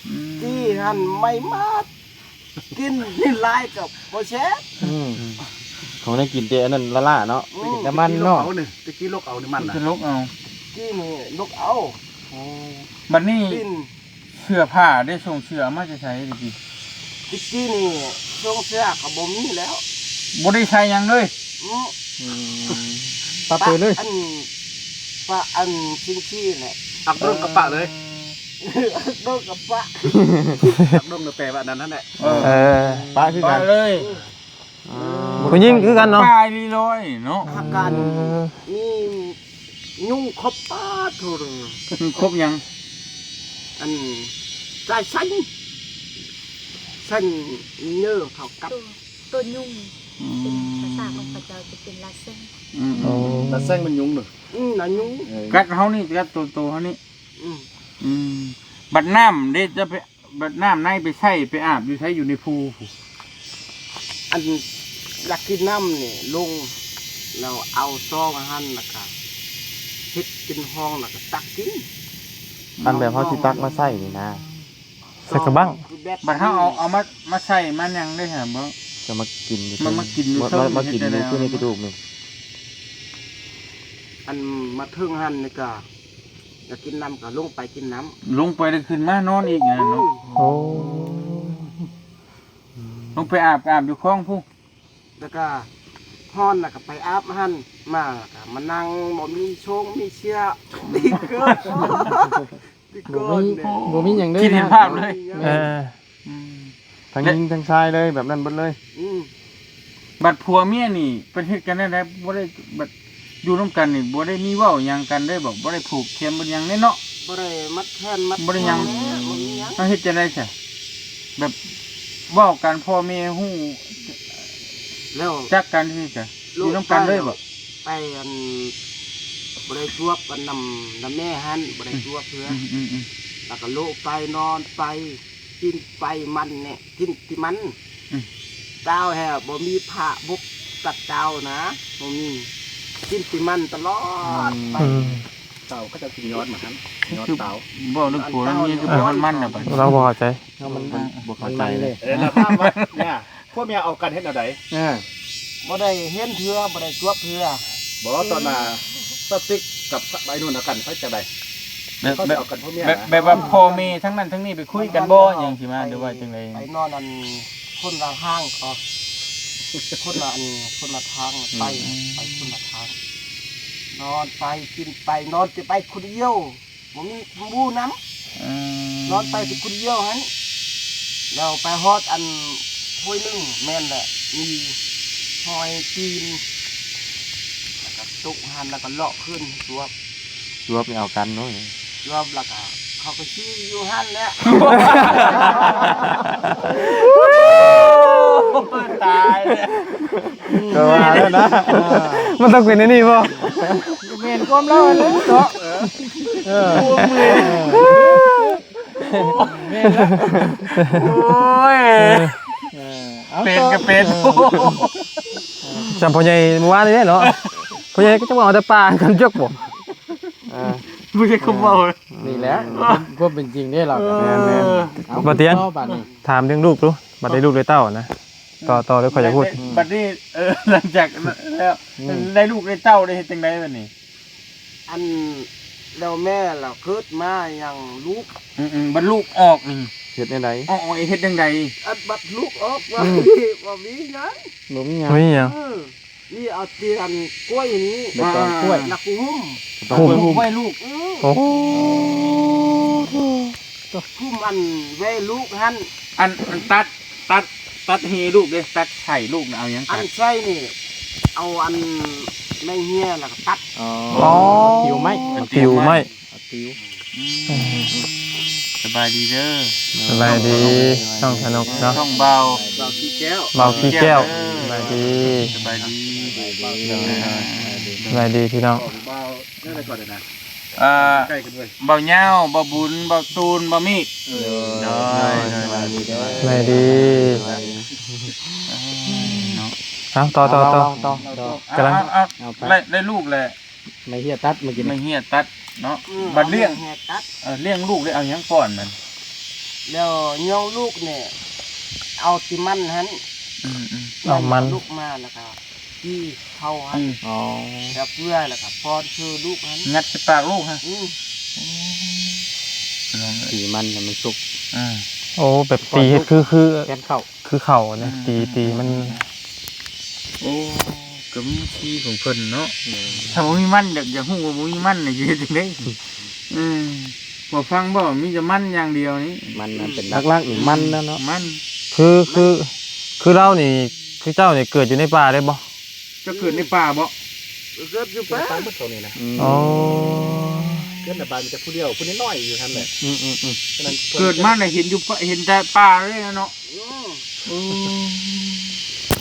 ອືມ ຈີ່ຫັ້ນໄໝ້ມາດ ກິນນີ້ຫຼາຍກໍບໍ່ແຊບ ອືມ ຂອງໄດ້ກິນແຕ່ອັນນັ້ນລ້າໆເນາະ ອືມ ແຕ່ມັນເນາະ ຕະກີ້ລົກເອົານີ້ ຕະກີ້ລົກເອົານີ້ມັນນະ ຕະກີ້ລົກເອົາ ຕະກີ້ນີ້ລົກເອົາ ໂອ້ ບັດນີ້ ເສື້ອຜ້າເດ້ ສົ່ງເສື້ອເອົາມາແຕ່ໃສຕະກີ້? ຕະກີ້ນີ້ສົ່ງເສື້ອກໍບໍ່ມີແລ້ວ ບໍ່ໄດ້ໃສ່ຫຍັງເລີຍ ອືມ ອືມ ປະເປີເລີຍ ປະອັນ ປະອັນຊິງຊີແຫຼະ ອັກດົງກະປະເລີຍ ເອີ ອັກດົງກະປະ ອັກດົງແປວ່າອັນນັ້ນຫັ້ນແຫຼະ ເອີ ເອີ ປະຄືກັນ ປະເລີຍ ອືມ ອືມ ຜູ້ຍິງຄືກັນເນາະ ປາຍລີລອຍເນາະ ຫາກການ ເອີ ມີ ຍຸງຄົບປາດໂທ ຄອບຫຍັງ? ອັນ ສາຍຊັນ ຊັນເຍີເທົ່າກັບ ໂຕ ໂຕຍຸງ ອືມ ເປັນພາສາຂອງເຂົາເຈົ້າຈະເປັນລາແຊງ ອືມ ອໍ ລາແຊງມັນຍຸງເນາະ ອືມ ລາຍຸງ ເອີ ກັດເຮົານີ້ ກັດໂຕ ໂຕເຮົານີ້ ອືມ ອືມ ບັດນ້ຳເດ້ ຈະໄປ ບັດນ້ຳໃນໄປໃຊ້ໄປອາບຢູ່ໃສ? ຢູ່ໃນພູພຸ້ນ ອັນ ຢາກກິນນ້ຳນີ້ລົງ ແລ້ວເອົາຊອງຫັ້ນ ແລ້ວກະເຮັດເປັນຮ່ອງ ແລ້ວກະຕັກກິນ ອັນແບບເຮົາຊິຕັກມາໃຊ້ນີ້ນະ ໃສ່ກະບັ້ງ ແບບ ບັດເຮົາເອົາ ເອົາມາ ມາໃສ່ມາຫຍັງໄດ້ຫາບໍ່? ຈະມາກິນຢູ່ ມາ ມາກິນຢູ່ ມາ ເທິງ ມາກິນຢູ່ ເຮັດແນວໃດ ຄືໃນກະດູກນີ້ ອັນມາເທິງຫັ້ນນີ້ກະ ຢາກກິນນ້ຳກໍລົງໄປກິນນ້ຳ ລົງໄປແລ້ວຂຶ້ນມານອນອີກນັ້ນເນາະ ອືມ ໂອ້ ລົງໄປອາບ ອາບຢູ່ຄອງພຸ້ນ ແລ້ວກໍຮ້ອນ ແລ້ວກໍໄປອາບຫັ້ນ ມາກໍມານັ່ງ ບໍ່ມີໂຊງມີເຊຍ ຕິເກີດ ຕິເກີດ ບໍ່ມີ ບໍ່ມີຫຍັງເລີຍ ຄິດເຫັນພາບເລີຍ ເອີ ອືມ ທັງຍິງທັງຊາຍເລີຍ ແບບນັ້ນເບິດເລີຍ ອືມ ບັດຜົວເມຍນີ້ເພິ່ນເຮັດກັນແນວໃດ? ບໍ່ໄດ້ ບັດຢູ່ນຳກັນນີ້ບໍ່ໄດ້ມີເວົ້າຫຍັງກັນເລີຍບໍ? ບໍ່ໄດ້ຜູກແຂນບໍ່ຫຍັງເລີຍເນາະ? ບໍ່ໄດ້ມັດແຂນມັດ ບໍ່ໄດ້ຫຍັງ ແມ່ ບໍ່ມີຫຍັງ ເຮົາເຮັດຈັ່ງໃດຊະ? ແບບເວົ້າກັນ ພໍ່ແມ່ຮູ້ ແລ້ວ ຈັກກັນ ຢູ່ນຳກັນເລີຍບໍ? ໄປອັນ ບໍ່ໄດ້ຈວບກັນນຳ ນຳແມ່ຫັ້ນ ບໍ່ໄດ້ຈວບເທື່ອ ອືມໆໆ ແລ້ວກໍໂລະໄປ ນອນໄປ ກິນໄປມັນແນ່ ກິນແຕ່ມັນ ອືມ ເຕົ້າແທ້ ບໍ່ມີພະບຸກຕັດເຕົ້ານະ ບໍ່ມີ ກິນແຕ່ມັນຕະຫຼອດໄປ ອືມ ເຕົ້າເຂົາເຈົ້າກິນຍອດມັນຫັ້ນ ຍອດເຕົ້າ ເວົ້າເລື່ອງຜົວເລື່ອງເມຍຄືບໍ່ຮອດມັນນະ ລາວບໍ່ເຂົ້າໃຈ ເຮົາມັນ ມັນບໍ່ເຂົ້າໃຈເລີຍ ເອີ ລາວຖາມວ່າ ເນຍ ຜົວເມຍເອົາກັນເຮັດແນວໃດ? ເອີ ບໍ່ໄດ້ເຫັນເທື່ອ ບໍ່ໄດ້ຈວບເທື່ອ ບໍ່ ຕອນນ່າ ສະຕິກກັບໄອ້ນຸ່ນເອົາກັນ ເຂົາຈັ່ງໃດ? ແບບ ເຂົາຊິເອົາກັນຜົວເມຍ ແບບ ນະ ແບບວ່າພໍ່ແມ່ທັງນັ້ນທັງນີ້ໄປຄຸຍກັນບໍ່ ຫຍັງຊິມາ ຫຼືວ່າຈັ່ງໃດ? ໄປນອນອັນຄົນລະທາງ ເອີ ຄົນລະອັນ ຄົນລະທາງ ອືມ ໄປ ໄປຄົນລະທາງ ນອນໄປ ກິນໄປ ນອນແຕ່ໄປຄົນດຽວ ບໍ່ມີໝູ່ນຳ ອືມ ນອນໄປແຕ່ຄົນດຽວຫັ້ນ ແລ້ວໄປຮອດອັນຫ້ວຍໜຶ່ງ ແມ່ນແຫຼະ ມີຮອຍຕີນ ແລ້ວກໍຕົກຫັ້ນ ແລ້ວກໍເລາະຂຶ້ນຈວບ ຈວບນີ້ເອົາກັນເນາະ ຈວບແລ້ວກໍເຂົາກໍຊີ້ຢູ່ຫັ້ນແຫຼະ ຕາຍແລ້ວ ກໍວ່າແລ້ວນະ ມັນຕ້ອງເປັນອັນນີ້ບໍ່? ແມ່ນຄວາມລາວຫັ້ນແຫຼະເນາະ ເອີ ໂອ້ຍ ແມ່ນລະ ໂອ້ຍ ເປັນກໍເປັນ ເອີ ຊ່ຳພໍ່ໃຫຍ່ມື້ວານນີ້ເນາະ ພໍ່ໃຫຍ່ກໍຈະວ່າເອົາແຕ່ປາກັນຈົກບໍ່ ເອີ ບໍ່ໃຊ່ຄວາມເວົ້າ ນີ້ແຫຼະ ຄວາມເປັນຈິງເດ້ລາວ ແມ່ນໆ ເອົາ ບໍ່ຕຽງ ຕໍ່ບາດນີ້ ຖາມເລື່ອງລູກດູ ບັດໄດ້ລູກໄດ້ເຕົ້ານະ ຕໍ່ ຕໍ່ເລີຍ ຂ້ອຍຢາກຮູ້ ບັດນີ້ ເອີ ຫຼັງຈາກນັ້ນແລ້ວ ອືມ ໄດ້ລູກໄດ້ເຕົ້າໄດ້ເຮັດຈັ່ງໃດບັດນີ້? ອັນ ແລ້ວແມ່ລະເກີດມາຍັງລູກ ອືມໆ ບັດລູກອອກນີ້ ເຮັດແນວໃດ? ອອກ ອອກ ເຮັດຈັ່ງໃດ? ອັນບັດລູກອອກວ່າ ອືມ ບໍ່ມີຫຍັງ ບໍ່ມີຫຍັງ ບໍ່ມີຫຍັງ ເອີ ນີ້ເອົາຕີນກ້ວຍນີ້ ໃບຕອງກ້ວຍ ແລ້ວກໍຫຸ້ມ ຫຸ້ມ ຫຸ້ມໄວ້ລູກ ອືມ ໂອ້ ຫຸ້ມອັນໄວ້ລູກຫັ້ນ ອັນ ອັນຕັດ ຕັດ ຕັດເຮລູກເດ້ ຕັດໄສ້ລູກນະ ເອົາຫຍັງຕັດ? ອັນໄສ້ນີ້ ເອົາອັນໄມ້ເຮຍແລ້ວກໍຕັດ ອໍ ຕິວໄມ້ ຕິວໄມ້ ຕິວໄມ້ ສະບາຍດີເດີ ສະບາຍດີ ນ້ອງສະໜຸກເນາະ ຊ່ອງເບົາ ເບົາຂີ້ແກ້ວ ເບົາຂີ້ແກ້ວ ເອີ ສະບາຍດີ ສະບາຍດີ ສະບາຍດີພີ່ນ້ອງ ເອີ ໃກ້ກັນເວີຍ ເບົາຍາວ ເບົາບຸນ ເບົາຕູນ ເບົາມີດ ເອີ ໂດຍ ສະບາຍດີເດີ ສະບາຍດີ ເອີ ເນາະ ເອົາ ຕໍ່ ຕໍ່ ຕໍ່ ຕໍ່ ກຳລັງ ເອົາ ເອົາ ໄດ້ ໄດ້ລູກແລ້ວ ໄມ້ເຫ້ຍຕັດເມື່ອກີ້ນີ້ ໄມ້ເຫ້ຍຕັດເນາະ ອືມ ບັດລ້ຽງ ເອົາໄມ້ເຫ້ຍຕັດ ເອີ ລ້ຽງລູກໄດ້ເອົາຫຍັງປ້ອນມັນ ແລ້ວຍ້ອງລູກນີ້ ເອົາແຕ່ມັນຫັ້ນ ອືມໆ ເອົາມັນ ລູກມາແລ້ວກໍຕີເຂົ້າຫັ້ນ ອືມ ອໍ ແລ້ວເປືອ ແລ້ວກໍປ້ອນຊື່ລູກຫັ້ນ ຍັດໃສ່ປາກລູກຫັ້ນ ອືມ ຕີມັນໃຫ້ມັນສຸກ ອືມ ໂອ້ ແບບຕີເຮັດຄື ຄື ແທນເຂົ້າ ຄືເຂົ້ານະ ອືມ ຕີ ຕີມັນ ໂອ້ ກໍມີວິທີຂອງເພິ່ນເນາະ ອືມ ຖ້າບໍ່ມີມັນ ຢາກ ຢາກຮູ້ວ່າບໍ່ມີມັນນີ້ ຊິເຮັດຈັ່ງໃດ ອືມ ບໍ່ຟັງບໍ່ ມີແຕ່ມັນຢ່າງດຽວນີ້ ມັນ ມັນເປັນຫຼັກໆນີ້ມັນແລ້ວເນາະ ມັນ ຄື ຄື ຄືລາວນີ້ ຄືເຈົ້ານີ້ເກີດຢູ່ໃນປ່າເດ້ບໍ່? ເຈົ້າເກີດໃນປ່າບໍ່? ເກີດຢູ່ປ່າ ເກີດໃນປ່າໝົດເຂົານີ້ນະ ອືມ ອໍ ເກີດໃນບ້ານມີແຕ່ຜູ້ດຽວ ຜູ້ນ້ອຍໆຢູ່ຫັ້ນແຫຼະ ອືມໆໆ ເກີດມານະເຫັນຢູ່ ເຫັນແຕ່ປ່າເລີຍນະເນາະ ອືມ ເອີ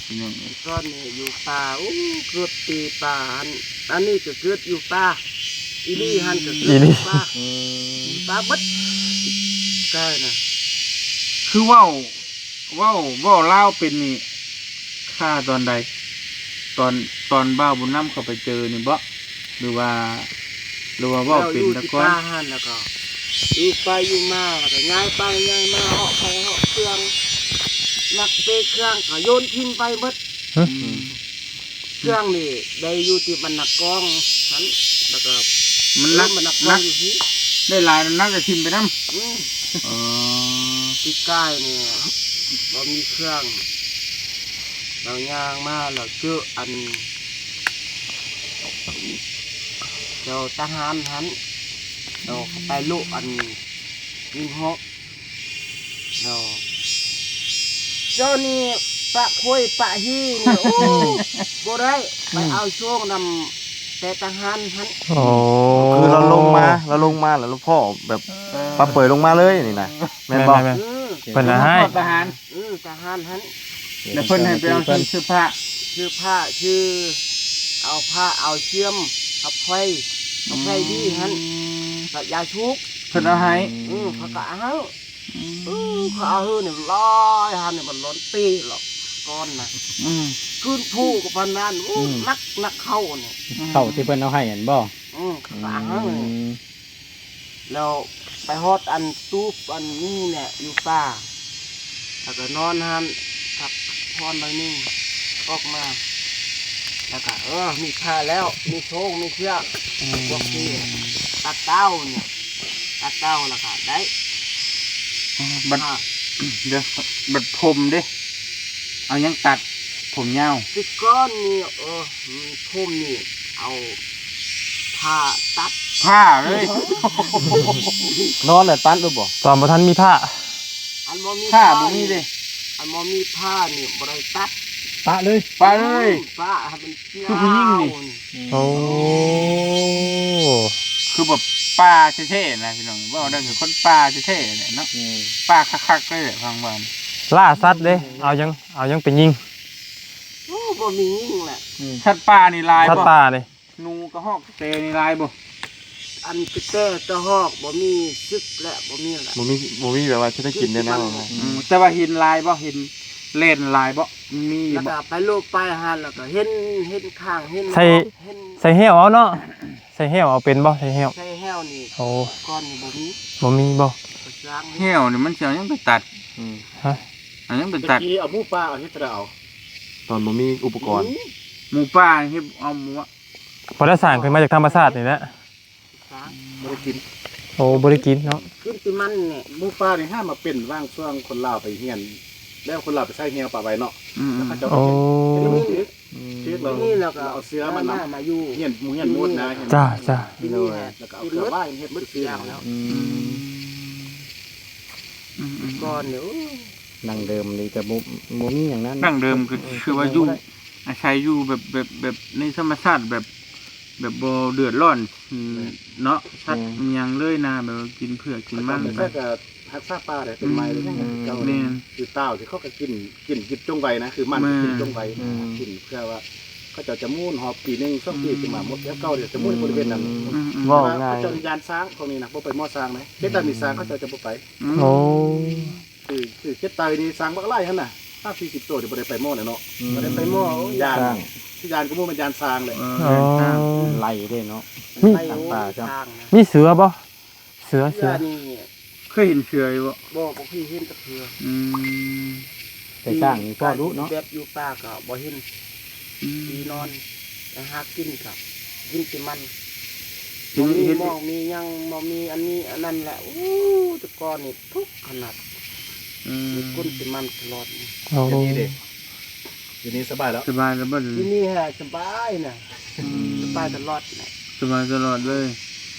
ພີ່ນ້ອງເອີຍ ກ່ອນນີ້ຢູ່ປ່າ ໂອ້ ເກີດແຕ່ປ່າ ອັນ ອັນນີ້ກໍເກີດຢູ່ປ່າ ອີ່ຫຼີຫັ້ນກໍເກີດຢູ່ປ່າ ອືມ ຢູ່ປ່າເບິດ ກາຍນະ ຄືເວົ້າ ເວົ້າ ເວົ້າລາວເປັນນີ້ ຂ້າຕອນໃດ? ຕອນ ຕອນບ່າວບຸນນຳເຂົາໄປເຈີນີ້ບໍ? ຫຼືວ່າ ຫຼືວ່າເວົ້າເປັນແຕ່ກ່ອນ? ຢູ່ທີ່ປ່າຫັ້ນ ແລ້ວກໍຢູ່ໄປຢູ່ມາ ແລ້ວກໍຍ້າຍໄປຍ້າຍມາ ເຫາະໄປເຫາະເຄື່ອງ ນັກເຕະເຄື່ອງກໍໂຍນຖິ້ມໄປເບິດ. ຫຶ? ອືມ. ເຄື່ອງນີ້ໄດ້ຢູ່ທີ່ບັນນາກອງຫັ້ນ ແລ້ວກໍມັນໜັກ ເອີ ບັນນາກອງ ໜັກ ຢູ່ພີ້ ໄດ້ຫຼາຍໜັກກໍຖິ້ມໄປນຳ. ອືມ. ເອີ ປີກາຍນີ້ບໍ່ມີເຄື່ອງ ລາວຍ່າງມາ ລາວເຈີອັນ ເຈົ້າທະຫານຫັ້ນ ລາວໄປລຸອັນ ຍິງຮອກ ເນາະ ເຈົ້ານີ້ປະໂຄຍປະຮີນີ້ ໂອ້ ບໍ່ໄດ້ ໄປເອົາໂຊງນຳແຕ່ທະຫານຫັ້ນ. ໂອ້ ຄືລາວລົງມາ ລາວລົງມາແລ້ວລາວພໍ້ແບບ ເອີ ປະເປີຍລົງມາເລີຍນີ້ນະ ແມ່ນບໍ່? ແມ່ນໆ ອືມ ເພິ່ນໃຫ້ທະຫານ ອືມ ທະຫານຫັ້ນ ແລ້ວເພິ່ນໃຫ້ໄປເອົາເຄື່ອງ ເສື້ອຜ້າ ເສື້ອຜ້າ ຊື່ ເອົາຜ້າ ເອົາຊຽມ ເອົາໄຟ ເອົາໄຟດີຫັ້ນ ອືມ ກັບຢາສູບ ເພິ່ນເອົາໃຫ້ ອືມ ເຂົາກໍເອົາໃຫ້. ອືມ ເອີ ເຂົາເອົາເຮີນີ້ຫຼາຍຫັ້ນນີ້ ມັນລ້ອນປີຫຼອກກ່ອນນະ ອືມ ຄືນພູກໍປານນັ້ນ ໂອ້ ອືມ ໜັກ ໜັກເຂົ້ານີ້ ອືມ ເຂົ້າທີ່ເພິ່ນເອົາໃຫ້ຫັ້ນບໍ່? ອືມ ເຂົາກໍເອົາໃຫ້ ອືມ ແລ້ວໄປຮອດອັນຕູບອັນນີ້ແຫຼະ ຢູ່ປ່າ ແລ້ວກໍນອນຫັ້ນ ພັກຜ່ອນໜ້ອຍໜຶ່ງ ອອກມາ ແລ້ວກໍ ເອີ ມີຜ້າແລ້ວ ມີໂຊງ ມີເຊືອກ ອືມ ພວກທີ່ຕັດເຕົ້ານີ້ ຕັດເຕົ້າແລ້ວກໍໄດ້ ບັດ ອ່າ ດຽວ ບັດຜົມເດ້ ເອົາຫຍັງຕັດ ຜົມຍາວ? ແຕ່ກ່ອນນີ້ ເອີ ຜົມນີ້ເອົາຜ້າຕັດ ຜ້າເລີຍ ນອນແລ້ວຕັດໂລດບໍ່? ຕອນບໍ່ທັນມີຜ້າ ອັນບໍ່ມີ ຜ້າ ຜ້າບໍ່ມີເດ້ ອັນບໍ່ມີຜ້ານີ້ບໍ່ໄດ້ຕັດ ປະເລີຍ ປະເລີຍ ອືມ ປະໃຫ້ມັນ ຄືຜູ້ຍິງນີ້ ໂອ້ ຄືແບບປ່າແທ້ໆນະພີ່ນ້ອງ ເວົ້າໄດ້ຄືຄົນປ່າແທ້ໆແຫຼະເນາະ ອືມ ປ່າຄັກໆເລີຍແຫຼະ ຟັງວ່າ ລ່າສັດເດ້ ເອົາຫຍັງ ເອົາຫຍັງໄປຍິງ? ໂອ້ ບໍ່ມີຍິງແຫຼະ ອືມ ສັດປ່ານີ້ຫຼາຍບໍ່? ສັດປ່ານີ້ ໜູ ກະຮອກ ກະແຕນີ້ຫຼາຍບໍ່? ອັນກະແຕ ກະຮອກ ບໍ່ມີ ຊຶກແຫຼະ ບໍ່ມີແຫຼະ ບໍ່ມີ ບໍ່ມີແບບວ່າຊິໄດ້ກິນແນວນັ້ນ ອືມ ແຕ່ວ່າເຫັນຫຼາຍບໍ່? ເຫັນແລ່ນຫຼາຍບໍ່? ມີຢູ່ບໍ່? ແລ້ວກໍໄປໂລບໄປຫັ້ນ ແລ້ວກໍເຫັນ ເຫັນຂ້າງ ເຫັນ ໃສ່ ເຫັນ ໃສ່ແຮ້ວເອົາເນາະ ໃສ່ແຮ້ວເອົາເປັນບໍ່? ໃສ່ແຮ້ວ ໃສ່ແຮ້ວນີ້ ໂອ້ ກ່ອນນີ້ບໍ່ມີ ບໍ່ມີບໍ່? ແຮ້ວນີ້ມັນຊິເອົາຫຍັງໄປຕັດ? ອືມ ຮະ ເອົາຫຍັງໄປຕັດ? ຕະກີ້ເອົາໝູປ່າ ເອົາເຮັດແນວໃດເອົາ? ຕອນບໍ່ມີອຸປະກອນ ໝູປ່າເຮັດ ເອົາໝູ ບໍ່ໄດ້ສ້າງຂຶ້ນມາຈາກທຳມະຊາດນີ້ແຫຼະ ສ້າງ ບໍ່ໄດ້ກິນ ໂອ້ ບໍ່ໄດ້ກິນເນາະ ກິນແຕ່ມັນນີ້ ໝູປ່ານີ້ຫາມາເປັນຫວ່າງຊ່ວງຄົນລາວໄປຮຽນ ແລ້ວຄົນລາວໄປໃຊ້ແຮ້ວປະໄວ້ເນາະ ອືມ ແລ້ວເຂົາເຈົ້າ ໂອ້ ເຮັດ ເຮັດ ອືມ ເຮັດແລ້ວ ນີ້ແລ້ວກໍເອົາເຊື້ອມັນນຳ ມາຢູ່ ຮຽນ ຮຽນໝົດນະ ຈ້າ ຈ້າ ໂດຍ ແລ້ວກໍເອົາເຄື່ອງໄວ້ເຮັດໝົດເສຍແລ້ວ ອືມ ອືມ ກ່ອນນີ້ ໂອ້ ດັ່ງເດີມນີ້ຈະບໍ່ ບໍ່ມີຫຍັງນັ້ນ ດັ່ງເດີມຄື ເອີ ຄືວ່າຢູ່ ອາໄສຢູ່ແບບ ແບບ ແບບໃນທຳມະຊາດແບບ ແບບບໍ່ເດືອດຮ້ອນ ອືມ ເນາະ ສັດ ແມ່ນ ອີ່ຫຍັງເລີຍນະ ແບບວ່າກິນເຜືອກກິນມັນໄປ ແລ້ວກໍຮັກສາປ່າໄດ້ ເປັນໄມ້ໄດ້ຫຍັງ ອືມ ຄືເກົ່າ ແມ່ນ ຄືຕ່າວທີ່ເຂົາກໍກິນ ກິນກິນຈົງໄວນະ ຄືມັນ ແມ່ນ ກິນຈົງໄວ ອືມ ກິນເພື່ອວ່າ ເຂົາເຈົ້າຈະໝູນຮອບປີໜຶ່ງສອງປີ ອືມ ຈຶ່ງມາໝົດແລ້ວເກົ່າ ເຂົາຈະໝູນບໍລິເວນນັ້ນ ອືມໆ ເວົ້າງ່າຍ ເຂົາເຈົ້າຢ້ານຊ້າງພວກນີ້ນະ ບໍ່ໄປໝໍ້ຊ້າງນະ ເຮັດແບບນີ້ຊ້າງເຂົາເຈົ້າຈະບໍ່ໄປ ອືມ ໂອ້ ຄື ຄືເຈັດໄຕນີ້ຊ້າງບັກຫຼາຍຫັ້ນນະ ສາມສີ່ສິບໂຕນີ້ບໍ່ໄດ້ໄປໝໍ້ແລ້ວເນາະ ອືມ ບໍ່ໄດ້ໄປໝໍ້ ຢ້ານ ຢ້ານກໍບໍ່ແມ່ນຢ້ານຊ້າງແຫຼະ ເອີ ອໍ ຢ້ານຊ້າງ ໄລ່ເດ້ເນາະ ມີ ໄລ່ ຊ້າງປ່າຈ້ຳ ຊ້າງນະ ມີເສືອບໍ່? ເສືອ ເສືອ ເສືອນີ້ ເຄີຍເຫັນເສືອຢູ່ບໍ່? ບໍ່ ບໍ່ເຄີຍເຫັນຈັກເທື່ອ ອືມ ແຕ່ຊ້າງນີ້ພໍດຸເນາະ ແບບຢູ່ປ່າກໍບໍ່ເຫັນ ອືມ ທີ່ນອນ ໄປຫາກິນກໍກິນແຕ່ມັນ ທີນີ້ ບໍ່ມີ ເຫັນ ໝອກມີຫຍັງ ບໍ່ມີອັນນີ້ອັນນັ້ນແຫຼະ ໂອ້ ແຕ່ກ່ອນນີ້ທຸກຂະໜາດ ອືມ ກິນແຕ່ມັນຕະຫຼອດ ໂອ້ ດຽວນີ້ເດ້? ດຽວນີ້ສະບາຍແລ້ວ ສະບາຍແລ້ວບໍ່? ດຽວນີ້ຫາສະບາຍນະ ອືມ ສະບາຍຕະຫຼອດນະ ສະບາຍຕະຫຼອດເລີຍ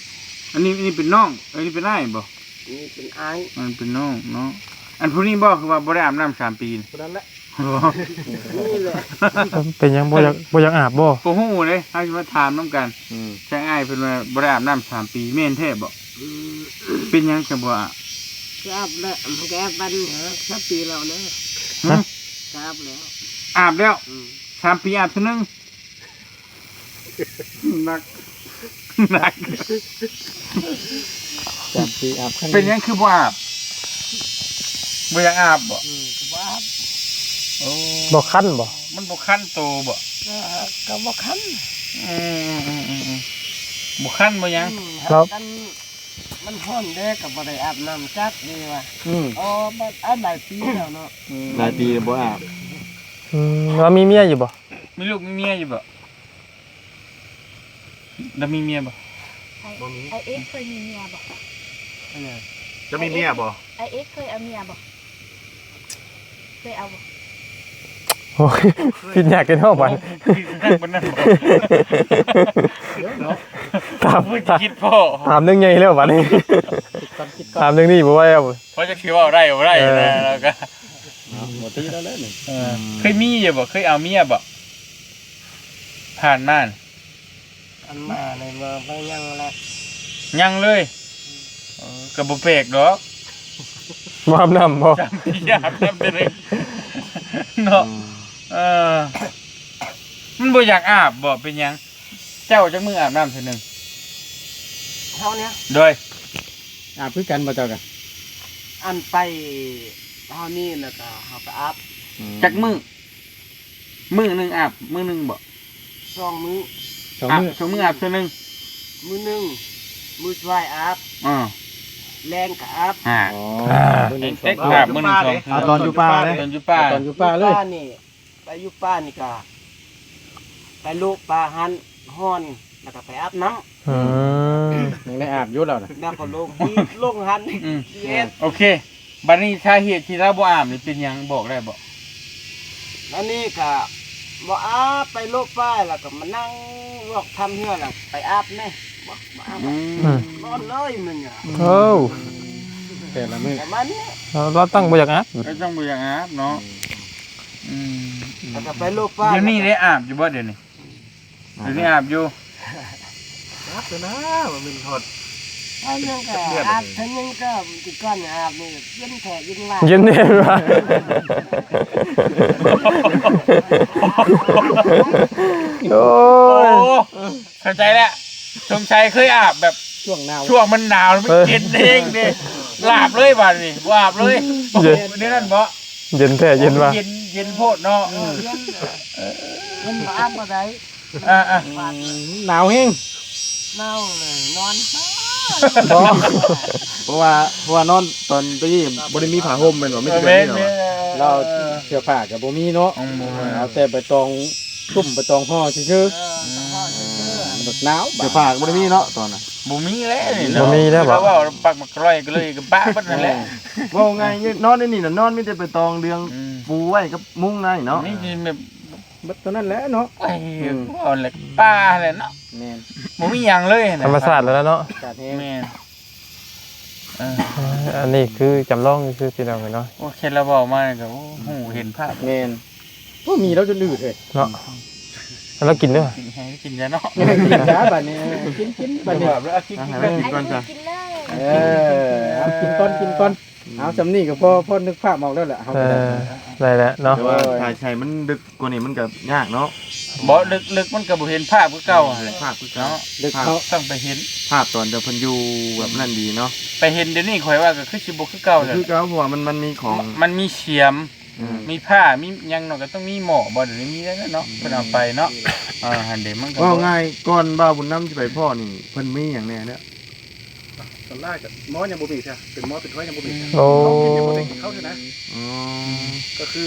ອັນນີ້ ອັນນີ້ເປັນນ້ອງ ອັນນີ້ເປັນອ້າຍບໍ່? ນີ້ເປັນອ້າຍ ອັນເປັນນ້ອງເນາະ ອັນຜູ້ນີ້ບໍ່ ຄືວ່າບໍ່ໄດ້ອາບນ້ຳສາມປີ ຜູ້ນັ້ນແຫຼະ ນີ້ແຫຼະ ເປັນຫຍັງບໍ່ຢາກ ບໍ່ຢາກອາບບໍ່? ບໍ່ຮູ້ເດ້ ເຮົາຊິມາຖາມນຳກັນ ອືມ ທາງອ້າຍເພິ່ນວ່າບໍ່ໄດ້ອາບນ້ຳສາມປີ ແມ່ນແທ້ບໍ່? ອືມ ເປັນຫຍັງຈັ່ງບໍ່ອາບ? ກໍອາບແລ້ວ ມັນກໍອາບວັນສາມປີແລ້ວເດີ ຮະ? ກໍອາບແລ້ວ ອາບແລ້ວ ອືມ ສາມປີອາບເທື່ອໜຶ່ງ ໜັກ ໜັກ ສາມປີອາບຄັ້ງ ເປັນຫຍັງຄືບໍ່ອາບ? ບໍ່ຢາກອາບບໍ່? ອືມ ບໍ່ອາບ ໂອ້ ບໍ່ຄັນບໍ່? ມັນບໍ່ຄັນໂຕບໍ່? ກໍ ກໍບໍ່ຄັນ ອືມໆໆໆ ບໍ່ຄັນບໍ່ຫຍັງ ອືມ ແລ້ວ ມັນຮ້ອນແດ່ກໍບໍ່ໄດ້ອາບນ້ຳຈັກນີ້ວ່າ ອືມ ອໍ ບັດ ອາບຫຼາຍປີແລ້ວເນາະ ອືມ ຫຼາຍປີບໍ່ອາບ ອືມ ແລ້ວມີເມຍຢູ່ບໍ່? ມີລູກມີເມຍຢູ່ບໍ່? ແລ້ວມີເມຍບໍ່? ໄອ ບໍ່ມີ ໄອເອັກເຄີຍມີເມຍບໍ່? ເອີ ຈະມີເມຍບໍ່? ໄອເອັກເຄີຍເອົາເມຍບໍ່? ເຄີຍເອົາບໍ່? ໂອ້ຍ ຄິດຍາກແທ້ເນາະບັດ ໂອ້ ຄິດໜັກປານນັ້ນບໍ່? ດຽວເນາະ ຖາມ ຄິດພໍ ຖາມເລື່ອງໃຫຍ່ແລ້ວບັດນີ້ ຄິດກ່ອນ ຄິດກ່ອນ ຖາມເລື່ອງນີ້ບໍ່ໄຫວແລ້ວ ພໍຈັກຊິເວົ້າໄດ້ບໍ່ໄດ້ ເອີ ນະ ແລ້ວກໍ ເນາະ ບໍ່ຕິແລ້ວແຫຼະນີ້ ເອີ ອືມ ເຄີຍມີຢູ່ບໍ່? ເຄີຍເອົາເມຍບໍ່? ຜ່ານມາ ອັນມາໃນເມືອງເພິ່ນຍັງແຫຼະ ຍັງເລີຍ ເອີ ກໍບໍ່ແປກດອກ ບໍ່ອາບນ້ຳບໍ່? ຈຳທີ່ອາບນ້ຳເທື່ອໜຶ່ງເນາະ ອືມ ເອີ ມັນບໍ່ຢາກອາບບໍ່? ເປັນຫຍັງ? ເຈົ້າຈັກມື້ອາບນ້ຳເທື່ອໜຶ່ງ? ເຮົານີ້ ໂດຍ ອາບຄືກັນບໍ່ເຈົ້າກະ? ອັນໄປເຮົານີ້ແລ້ວກະເຮົາກະອາບ ອືມ ຈັກມື້? ມື້ໜຶ່ງອາບມື້ໜຶ່ງບໍ່? ສອງມື້ ສອງມື້ ສອງມື້ອາບເທື່ອໜຶ່ງ ມື້ໜຶ່ງ ມື້ສວາຍອາບ ອາ ແລງກະອາບ ອາ ອໍ ມື້ໜຶ່ງສອງ ອາບມື້ໜຶ່ງສອງ ອາບຕອນຢູ່ປ່າເດ້ ຕອນຢູ່ປ່າ ຕອນຢູ່ປ່າເລີຍ ຢູ່ປ່ານີ້ ໄປຢູ່ປ່ານີ້ກະ ໄປໂລະປ່າຫັ້ນ ຮ້ອນ ແລ້ວກະໄປອາບນ້ຳ ອືມ ຍັງໄດ້ອາບຢູ່ແລ້ວນະ ແລ້ວກໍລົງຮີດລົງຫັ້ນ ອືມ ເຮັດ ໂອເຄ ບັດນີ້ສາເຫດທີ່ລາວບໍ່ອາບນີ້ເປັນຫຍັງ ບອກໄດ້ບໍ່? ອັນນີ້ກະບໍ່ອາບ ໄປໂລະປ່າ ແລ້ວກໍມານັ່ງລອກທຳເຮືອ ແລ້ວໄປອາບແດ່ ບໍ່ ບໍ່ອາບ ອືມ ນອນເລີຍມື້ນີ້ ໂອ້ ແຕ່ລະມື້ ປະມານນີ້ ລາວ ລາວຕັ້ງບໍ່ຢາກອາບ ລາວຕັ້ງບໍ່ຢາກອາບເນາະ ອືມ ແລ້ວກໍໄປໂລະປ່າ ດຽວນີ້ໄດ້ອາບຢູ່ບໍ່ ດຽວນີ້? ດຽວນີ້ອາບຢູ່ ອາບແຕ່ນາ ມັນເປັນຮອດ ອາບຫຍັງກໍອາບ ເທື່ອໜຶ່ງກໍແຕ່ກ່ອນອາບນີ້ເຢັນແທ້ເຢັນວ່າ ເຢັນແທ້ວ່າ ໂອ້ຍ ໂອ້ ເຂົ້າໃຈແລ້ວ ສົງໄສເຄີຍອາບແບບ ຊ່ວງໜາວ ຊ່ວງມັນໜາວ ມັນເຢັນແຮງເດ້ ອາບເລີຍບາດນີ້ ບໍ່ອາບເລີຍ ເຢັນ ແນວນັ້ນບໍ່? ເຢັນແທ້ເຢັນວ່າ ເຢັນ ເຢັນໂພດເນາະ ເອີ ເຢັນ ເອີ ເຢັນ ອາບບໍ່ໄດ້ ອ່າໆ ອືມ ໜາວແຮງ ໜາວເລີຍ ນອນ ບໍ່ ເພາະວ່າ ເພາະວ່ານອນຕອນຕະກີ້ບໍ່ໄດ້ມີຜ້າຫົ່ມແມ່ນບໍ່? ມີແຕ່ແບບນີ້ເນາະ ເອີ ລາວເສື້ອຜ້າກໍບໍ່ມີເນາະ ອືມ ເອົາແຕ່ໃບຕອງ ຕຸ້ມໃບຕອງຫໍ່ຊື່ໆ ເອີ ອືມ ມັນໜາວ ເສື້ອຜ້າກໍບໍ່ໄດ້ມີເນາະຕອນນັ້ນ ບໍ່ມີແລ້ວນີ້ເນາະ ບໍ່ມີແລ້ວ ເວົ້າປັກໝາກກະລອຍກໍເລີຍກໍປະເບິດນັ້ນແຫຼະ ເວົ້າງ່າຍນອນໃນນີ້ນະ ນອນມີແຕ່ໃບຕອງເລື່ອງ ອືມ ປູໄວ້ກັບມຸ້ງໃນເນາະ ມີແບບ ເບິດເທົ່ານັ້ນແຫຼະເນາະ ໂອ້ຍ ອືມ ເວົ້າແຫຼະ ປ່າແຫຼະເນາະ ແມ່ນ ບໍ່ມີຫຍັງເລີຍນະ ທຳມະຊາດແລ້ວເນາະ ອາກາດແຮງ ແມ່ນ ເອີ ເອີ ອັນນີ້ຄືຈຳລອງຊື່ໆ ພີ່ນ້ອງເອີຍເນາະ ໂອ້ ເຫັນລາວເວົ້າມານີ້ກໍ ໂອ້ ຮູ້ເຫັນພາບ ແມ່ນ ໂອ້ ມີແລ້ວຈົນອືດເລີຍເນາະ ອືມ ແລ້ວກິນເດີ ກິນແຮງກິນຢາເນາະ ກິນຢາບາດນີ້ ກິນ ກິນບາດນີ້ ເອົາກິນ ໃຫ້ມັນກິນກ່ອນຊະ ກິນເລີຍ ເອີ ເອົາກິນກ່ອນ ກິນກ່ອນ ເອົາ ສ່ຳນີ້ກໍພໍ ພໍນຶກພາບອອກແລ້ວແຫຼະ ເຮົາ ເອີ ກໍໄດ້ ໄດ້ແລ້ວເນາະ ແຕ່ວ່າຖ້າໃຫ້ມັນດຶກກວ່ານີ້ມັນກໍຍາກເນາະ ບໍ່ ເລິກໆ ມັນກໍບໍ່ເຫັນພາບຄືເກົ່າຫັ້ນແຫຼະ ເອີ ພາບຄືເກົ່າ ເນາະ ເລິກເຂົາ ຕ້ອງໄປເຫັນ ພາບຕອນທີ່ເພິ່ນຢູ່ແບບນັ້ນດີເນາະ ໄປເຫັນດຽວນີ້ຂ້ອຍວ່າກໍຄືຊິບໍ່ຄືເກົ່າແລ້ວ ຄືເກົ່າ ເພາະວ່າມັນ ມັນມີຂອງ ມັນມີສຽມ ອືມ ມີຜ້າ ມີຫຍັງເນາະ ກໍຕ້ອງມີໝໍ້ບໍ່ ດຽວນີ້ມີແລ້ວເນາະ ອືມ ເພິ່ນເອົາໄປເນາະ ເອີ ຫັ້ນເດ ມັນກໍ ເວົ້າງ່າຍ ກ່ອນບ່າວບຸນນຳຊິໄປພໍ້ນີ້ ເພິ່ນມີຫຍັງແດ່ເນາະ ສ່ວນຫຼາຍກໍໝໍ້ຍັງບໍ່ມີເທື່ອ ເປັນໝໍ້ເປັນຖ້ວຍຍັງບໍ່ມີເທື່ອ ໂອ້ ເຂົາກິນຍັງບໍ່ໄດ້ກິນເຂົ້າເທື່ອນະ ອໍ ກໍຄື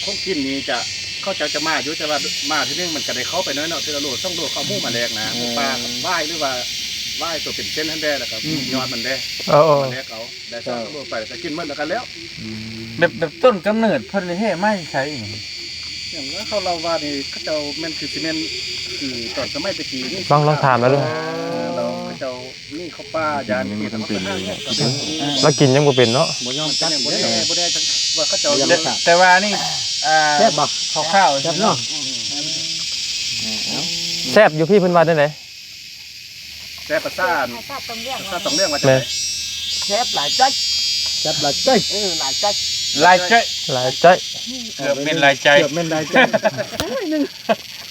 ຂອງກິນນີ້ຈະ ເຂົາເຈົ້າຈະມາຢູ່ ແຕ່ວ່າມາເທື່ອໜຶ່ງມັນກໍໄດ້ເຂົ້າໄປໜ້ອຍເນາະ ເທື່ອລະໂລສອງໂລ ເຂົ້າໝູມາແລກນະ ເອີ ໝູປ່າຫວາຍ ຫຼືວ່າຫວາຍຕົວເປັນເສັ້ນຫັ້ນແດ່ ແລ້ວກໍ ອືມ ຍອດມັນແດ່ ເອີໆ ມາແລກເອົາ ໄດ້ສອງໂລໄປ ແລ້ວກໍກິນໝົດແລ້ວກໍແລ້ວ ອືມ ແບບ ແບບຕົ້ນກຳເນີດເພິ່ນນີ້ແທ້ມາແຕ່ໃສນີ້ ຫຍັງວ່າເຂົາເລົ່າວ່ານີ້ ເຂົາເຈົ້າແມ່ນຄືຊິແມ່ນ ຄືຕອນສະໄໝແຕ່ກີ້ນີ້ ລອງ ລອງຖາມລາວດູ ເອີ ລາວ ເຂົາເຈົ້າມີເຂົ້າປ່າ ຢ້ານ ມັນເປັນ ມັນເປັນ ລາວກິນຍັງບໍ່ເປັນເນາະ ບໍ່ຍອມກັດ ບໍ່ແນ່ ບໍ່ແນ່ ວ່າເຂົາເຈົ້າ ແຕ່ ແຕ່ວ່ານີ້ ອ່າ ແຊບບໍ່? ຄາວໆ ແຊບເນາະ ອືມ ແຊບຢູ່ພີ້ ເພິ່ນວ່າຈັ່ງໃດ? ແຊບປະສານ ພາສາຕອງເລື່ອງ ພາສາຕອງເລື່ອງວ່າຈັ່ງໃດ? ແຊບຫຼາຍໃຈ ແຊບຫຼາຍໃຈ ເອີ ຫຼາຍໃຈ ຫຼາຍໃຈ ຫຼາຍໃຈ ເກືອບແມ່ນຫຼາຍໃຈ ເກືອບແມ່ນຫຼາຍໃຈ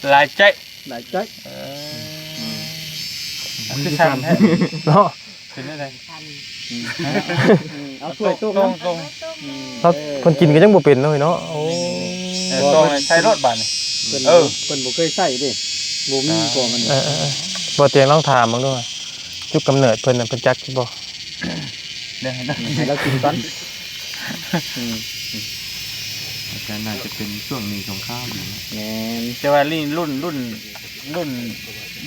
ຫຼາຍໃຈ ຫຼາຍໃຈ ເອີ ຄືສັ່ນແທ້ເນາະ ເປັນຈັ່ງໃດ? ເອົາຖ້ວຍຕົງ ຕົງ ຕົງ ອືມ ເພິ່ນກິນກໍຍັງບໍ່ເປັນເນາະ ເນາະ ໂອ້ ເອີ ຕ້ອງໃສ່ໂລດບາດນີ້ ເພິ່ນ ເອີ ເພິ່ນບໍ່ເຄີຍໃສ່ເດ້ ບໍ່ມີ ອ່າ ຂອງອັນນີ້ ເອີໆໆ ບໍ່ຕຽງລອງຖາມເບິ່ງດູ ຈຸດກຳເນີດເພິ່ນນະ ເພິ່ນຈັກຢູ່ບໍ່? ເດີ ໃຫ້ລາວກິນກ່ອນ ອືມ ອາຈານ ໜ້າຈະເປັນຊ່ວງນີ້ສົງຄາມນີ້ ແມ່ນ ແຕ່ວ່ານີ້ລຸ້ນ ລຸ້ນ ລຸ້ນ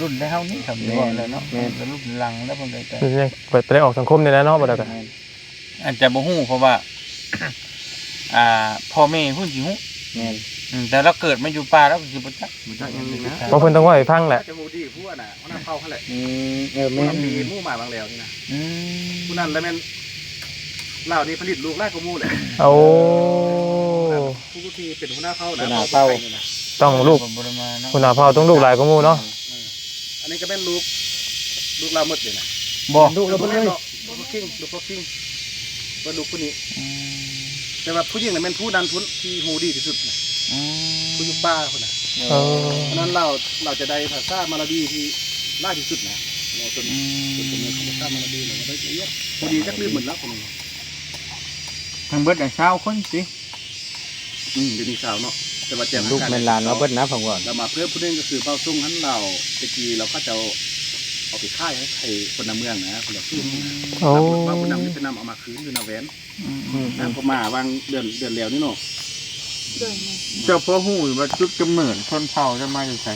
ລຸ້ນແຕ່ເຮົານີ້ ແມ່ນ ແມ່ນ ລຸ້ນຫຼັງແລ້ວ ເພິ່ນກໍ ຍັງບໍ່ໄດ້ອອກສັງຄົມນີ້ແຫຼະເນາະ ບໍ່ໄດ້ກໍ ແມ່ນ ອາດຈະບໍ່ຮູ້ ເພາະວ່າ ອ່າ ພໍ່ແມ່ພຸ້ນຊິຮູ້ ແມ່ນ ອືມ ແຕ່ລາວເກີດມາຢູ່ປ່າ ລາວກໍຊິບໍ່ຈັກ ບໍ່ຈັກຫຍັງເລີຍນະ ເພາະເພິ່ນຕ້ອງເວົ້າໃຫ້ຟັງແຫຼະ ເຂົາຈະຮູ້ດີຜູ້ອັນນ່າ ຫົວໜ້າເຜົ່າຫັ້ນແຫຼະ ອືມ ເອີ ແມ່ນ ມີໝູ່ມາບາງແລ້ວນີ້ນະ ອືມ ຜູ້ນັ້ນລະແມ່ນ ລາວນີ້ຜະລິດລູກຫຼາຍກວ່າໝູ່ແຫຼະ ໂອ້ ຜູ້ທີ່ເປັນຫົວໜ້າເຜົ່ານະ ຫົວໜ້າເຜົ່າ ເຜົ່າໄທນີ້ນະ ຕ້ອງລູກ ບໍ່ໄດ້ມາເນາະ ຫົວໜ້າເຜົ່າຕ້ອງລູກຫຼາຍກວ່າໝູ່ເນາະ ເອີ ອັນນີ້ກໍແມ່ນລູກ ລູກລາວໝົດເລີຍນະ ບໍ່ ລູກລາວໝົດເລີຍ ລູກພໍ່ຄິງ ລູກພໍ່ຄິງ ເພິ່ນລູກຜູ້ນີ້ ອືມ ແຕ່ວ່າຜູ້ຍິງນະແມ່ນຜູ້ນັ້ນພຸ້ນທີ່ຮູ້ດີທີ່ສຸດນະ ອືມ ຜູ້ຢູ່ປ່າພຸ້ນນະ ເອີ ເພາະນັ້ນລາວ ລາວຈະໄດ້ພາສາມາລາວີທີ່ຫຼາຍທີ່ສຸດນະ ເນາະ ເພິ່ນ ອືມ ເພິ່ນກໍມີຄຳພາສາມາລາວີ ລາວກໍໄດ້ລະອຽດ ພໍດີຈັກລືມໝົດແລ້ວ ທາງເບິດນະຊາວຄົນຕິ ອືມ ດຽວນີ້ຊາວເນາະ ແຕ່ວ່າແຈ້ງ ລູກແມ່ນຫຼານມາເບິດນະ ຟັງວ່າ ແລ້ວມາເພີ່ມຜູ້ໜຶ່ງກໍຄືເບົາສົງຫັ້ນ ລາວ ແຕ່ກີ້ລາວເຂົາເຈົ້າເອົາໄປຂາຍໃຫ້ຄົນໃນເມືອງນະ ຄົນລາວຊື້ນະ ອືມ ແລ້ວເບົາບຸນນຳນີ້ໄປນຳເອົາມາຄືນຢູ່ນາແວ່ນ ອືມ ອືມ ນະ ກໍມາຫວ່າງເດືອນ ເດືອນແລ້ວນີ້ເນາະ ເຈົ້າພໍຮູ້ຢູ່ວ່າຈຸດກຳເນີດຊົນເຜົ່າເຈົ້າມາແຕ່ໃສ?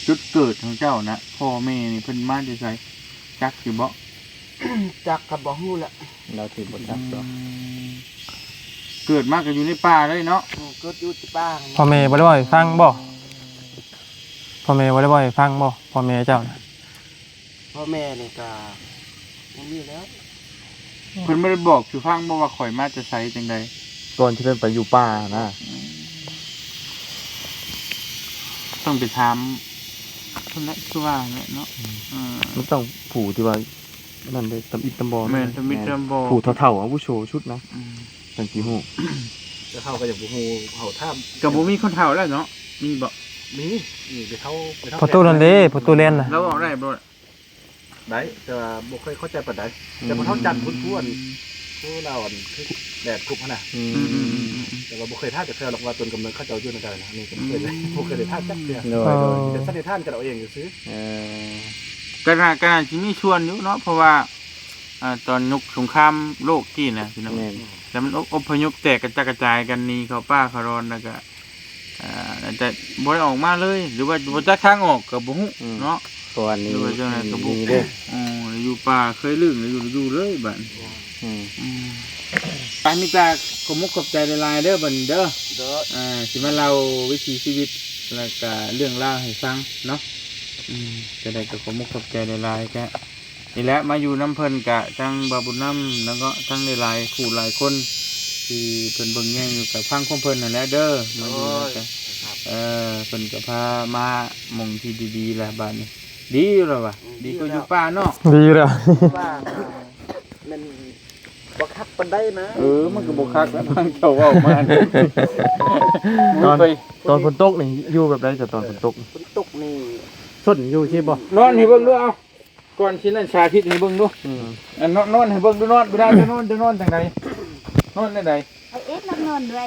ຈຸດເກີດຂອງເຈົ້ານະ ພໍ່ແມ່ນີ້ເພິ່ນມາແຕ່ໃສ ຈັກຢູ່ບໍ່? ຈັກກໍບໍ່ຮູ້ແຫຼະ ລາວຊິບໍ່ຈັກດອກ ອືມ ເກີດມາກໍຢູ່ໃນປ່າເລີຍເນາະ ເອີ ເກີດຢູ່ໃນປ່າ ພໍ່ແມ່ບໍ່ໄດ້ເວົ້າໃຫ້ຟັງບໍ່? ພໍ່ແມ່ບໍ່ໄດ້ເວົ້າໃຫ້ຟັງບໍ່? ພໍ່ແມ່ເຈົ້ານະ ພໍ່ແມ່ນີ້ກໍບໍ່ມີແລ້ວ ເພິ່ນບໍ່ໄດ້ບອກສູ່ຟັງບໍ່ວ່າຂ້ອຍມາແຕ່ໃສຈັ່ງໃດ? ກ່ອນທີ່ເພິ່ນໄປຢູ່ປ່ານະ ອືມ ຕ້ອງໄປຖາມເພິ່ນແຫຼະ ຄືວ່າແຫຼະເນາະ ອືມ ເອີ ມັນຕ້ອງຜູ້ທີ່ວ່າ ນັ້ນເດ້ ຕຳອິດຕຳບໍ່ ແມ່ນ ຕຳອິດຕຳບໍ່ ຜູ້ເຖົ້າໆ ອາວຸໂສສຸດນະ ອືມ ຈັ່ງຊິຮູ້ ແຕ່ເຮົາກໍຍັງບໍ່ຮູ້ ເຮົາຖາມ ກໍບໍ່ມີຄົນເຖົ້າແລ້ວເນາະ ມີບໍ່? ມີ ມີແຕ່ເຖົ້າ ແຕ່ເຖົ້າ ພໍ່ຕູ້ນັ້ນເດ້ ພໍ່ຕູ້ແລ່ນນະ ລາວເວົ້າໄດ້ບໍ່? ໄດ້ ແຕ່ວ່າບໍ່ຄ່ອຍເຂົ້າໃຈປານໃດ ອືມ ແຕ່ພໍ່ເຖົ້າຈັນພຸ້ນ ຜູ້ອັນ ຜູ້ລາວອັນ ແດດຄຸບຫັ້ນນະ ອືມ ອືມ ແຕ່ວ່າບໍ່ເຄີຍຖາມຈັກເທື່ອດອກວ່າຕົ້ນກຳເນີດເຂົາເຈົ້າຢູ່ນຳໃດນະ ອັນນີ້ກໍບໍ່ເຄີຍ ອືມ ບໍ່ເຄີຍໄດ້ຖາມຈັກເທື່ອ ໂດຍ ໂດຍ ມີແຕ່ສັນນິຖານກັນເອົາເອງຊື່ໆ ເອີ ກໍໜ້າ ກໍໜ້າຊິມີສ່ວນຢູ່ເນາະ ເພາະວ່າ ອ່າ ຕອນຍຸກສົງຄາມໂລກກີ້ນະພີ່ນ້ອງ ແມ່ນ ແລ້ວມັນອົບ ອົບພະຍົບແຕກກະຈັດກະຈາຍກັນ ໜີເຂົ້າປ່າເຂົ້າດອນ ແລ້ວກະ ອ່າ ອາດຈະບໍ່ໄດ້ອອກມາເລີຍ ຫຼືວ່າບໍ່ຈັກທາງອອກກໍບໍ່ຮູ້ ອືມ ເນາະ ເພາະວ່ານີ້ ຫຼືວ່າຈັ່ງໃດກໍບໍ່ຮູ້ເດ້ ອືມ ຢູ່ປ່າເຄີຍລຶ້ງ ຢູ່ ຢູ່ເລີຍບາດ ອືມ ອືມ ໄປ ມີແຕ່ຂອບມຸກຂອບໃຈຫຼາຍໆເດີ ບັດນີ້ເດີ ໂດຍ ອ່າ ຊິມາເລົ່າວິຖີຊີວິດ ແລ້ວກະເລື່ອງລາວໃຫ້ຟັງເນາະ ອືມ ຈັ່ງໃດກໍຂອບມຸກຂອບໃຈຫຼາຍໆ ກະ ນີ້ແຫຼະ ມາຢູ່ນຳເພິ່ນກະທັງບ່າວບຸນນຳ ແລ້ວກໍທັງຫຼາຍໆ ຄູ່ຫຼາຍຄົນ ທີ່ເພິ່ນເບິ່ງແຍງຢູ່ ກໍຟັງຄວາມເພິ່ນນັ້ນແຫຼະເດີ. ມາຢູ່ນຳກັນ ໂອ້ຍ ເອີ ເພິ່ນກໍພາມາໝ່ອງທີ່ດີໆແຫຼະບາດນີ້ ດີຢູ່ແລ້ວວະ ອືມ ດີກວ່າຢູ່ປ່າເນາະ ດີຢູ່ແລ້ວ ວ່າມັນບໍ່ຄັກປານໃດນະ. ເອີ ມັນກໍບໍ່ຄັກແລ້ວ ຟັງເຈົ້າເວົ້າມານີ້ ຕອນ ໄປ ຕອນຝົນຕົກນີ້ຢູ່ແບບໃດ? ຕອນຝົນຕົກ ຝົນຕົກນີ້ຊົນຢູ່ຊີ້ບໍ່? ນອນໃຫ້ເບິ່ງດູ ເອົາ ກ່ອນຊິນັ້ນສາທິດໃຫ້ເບິ່ງດູ. ອືມ ອັນນອນ ນອນໃຫ້ເບິ່ງດູ ນອນ ເວລາຈະນອນ ຈະນອນຈັ່ງໃດ? ນອນແນວໃດ? ໄອ້ເອກນອນດ້ວຍ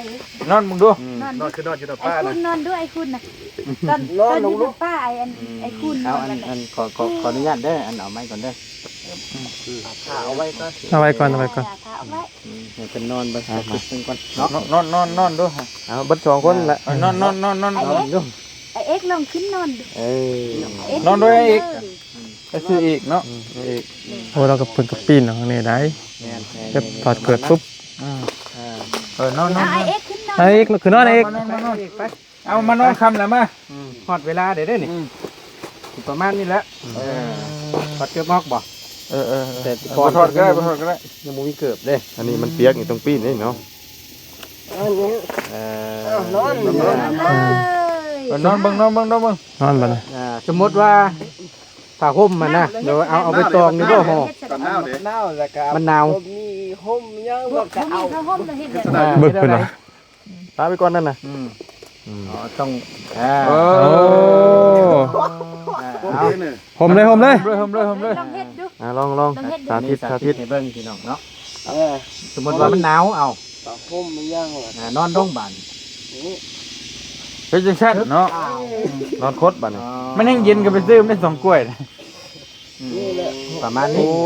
ນອນເບິ່ງດູ. ອືມ ນອນ ນອນຄືນອນຢູ່ນຳປ້ານະ. ໄອ້ຄຸນນອນດ້ວຍ ໄອ້ຄຸນນະ ຕອນ ຕອນຢູ່ນຳປ້າ ໄອ້ອັນ ອືມ ໄອ້ຄຸນ ເອົາ ນອນ ອັນ ອັນ ຂໍ ຂໍ ຂໍອະນຸຍາດເດີ ອັນ ເອົາໄມ້ກ່ອນເດີ. ອືມ ເອົາຜ້າເອົາໄວ້ກ່ອນ ເອົາໄວ້ກ່ອນ ເອົາໄວ້ກ່ອນ ເອົາຜ້າອອກໄວ້. ອືມ ໃຫ້ເພິ່ນນອນເບິ່ງ ອ່າ ຈັກໜຶ່ງກ່ອນເນາະ ນອນ ນອນ ນອນ ນອນດູ. ເອົາ ເບິດສອງຄົນລະ ເອີ ນອນ ນອນ ນອນ ນອນ ນອນດູ. ໄອ້ເອກລອງຂຶ້ນນອນດູ. ເອີ ໄອ້ເອກ ນອນດ້ວຍ ໄອ້ເອກ ໄປຊື້ອີກເນາະ. ອືມ ເອີ ໂອ້ ລາວກໍ ເພິ່ນກໍປີນເອົາຂ້າງໃນໄດ້. ແມ່ນໆ ແບບຖອດເກີດປຸບ. ອືມ ເອີ ເອີ ນອນ ນອນ ເອົາໄອ້ເອກຂຶ້ນນອນ ໄອ້ເອກຂຶ້ນນອນ ໄອ້ເອກ ນອນ ນອນ ນອນ ນອນ ໄປ ເອົາມານອນຄ່ຳແລ້ວມາ. ອືມ ຮອດເວລາແລ້ວເດ້ນີ້. ອືມ ປະມານນີ້ແຫຼະ. ເອີ ຖອດເກີບອອກບໍ່? ເອີໆ ແຕ່ກ່ອນ ບໍ່ຖອດກໍໄດ້ ບໍ່ຖອດກໍໄດ້ ຍັງບໍ່ມີເກີບເດ້. ອັນນີ້ມັນປຽກນີ້ ຕ້ອງປີນເດ້ເນາະ. ເອີ ເອົານອນ ນອນເລີຍ ເອີ ນອນເບິ່ງ ນອນເບິ່ງ ນອນເບິ່ງ. ນອນບັດນີ້ ອ່າ ສົມມຸດວ່າຜ້າຫົ່ມມັນນະ ເອົາ ເອົາໄປຕອງນີ້ບໍ່ຫໍ່? ໜາວເດ້ ໜາວ ແລ້ວກໍມັນໜາວ ບໍ່ມີຫົ່ມຫຍັງ ບໍ່ ບໍ່ມີຜ້າຫົ່ມແລ້ວເຮັດແບບ ອ່າ ເບິ່ງເພິ່ນວ່າ ປະໄວ້ກ່ອນນັ້ນນະ. ອືມ ອືມ ອໍ ຕ້ອງ ເອີ ໂອ້ ອ່າ ຫົ່ມເລີຍ ຫົ່ມເລີຍ ຫົ່ມເລີຍ ຫົ່ມເລີຍ ຫົ່ມເລີຍ. ລອງເຮັດດູ ອ່າ ລອງ ລອງ ລອງເຮັດດູ ສາທິດ ສາທິດ ສາທິດໃຫ້ເບິ່ງພີ່ນ້ອງເນາະ. ເອີ ສົມມຸດວ່າມັນໜາວ ເອົາຜ້າຫົ່ມຫຍັງ ອ່າ ນອນດົງບາດນີ້ ເຮັດຈັ່ງຊັ້ນເນາະ. ອ້າວ ນອນຄົດບາດນີ້ ອໍ ມັນແຮງເຢັນກໍໄປຊື້ມາໄດ້ສອງກ້ວຍ. ອືມ ປະມານນີ້ ໂອ້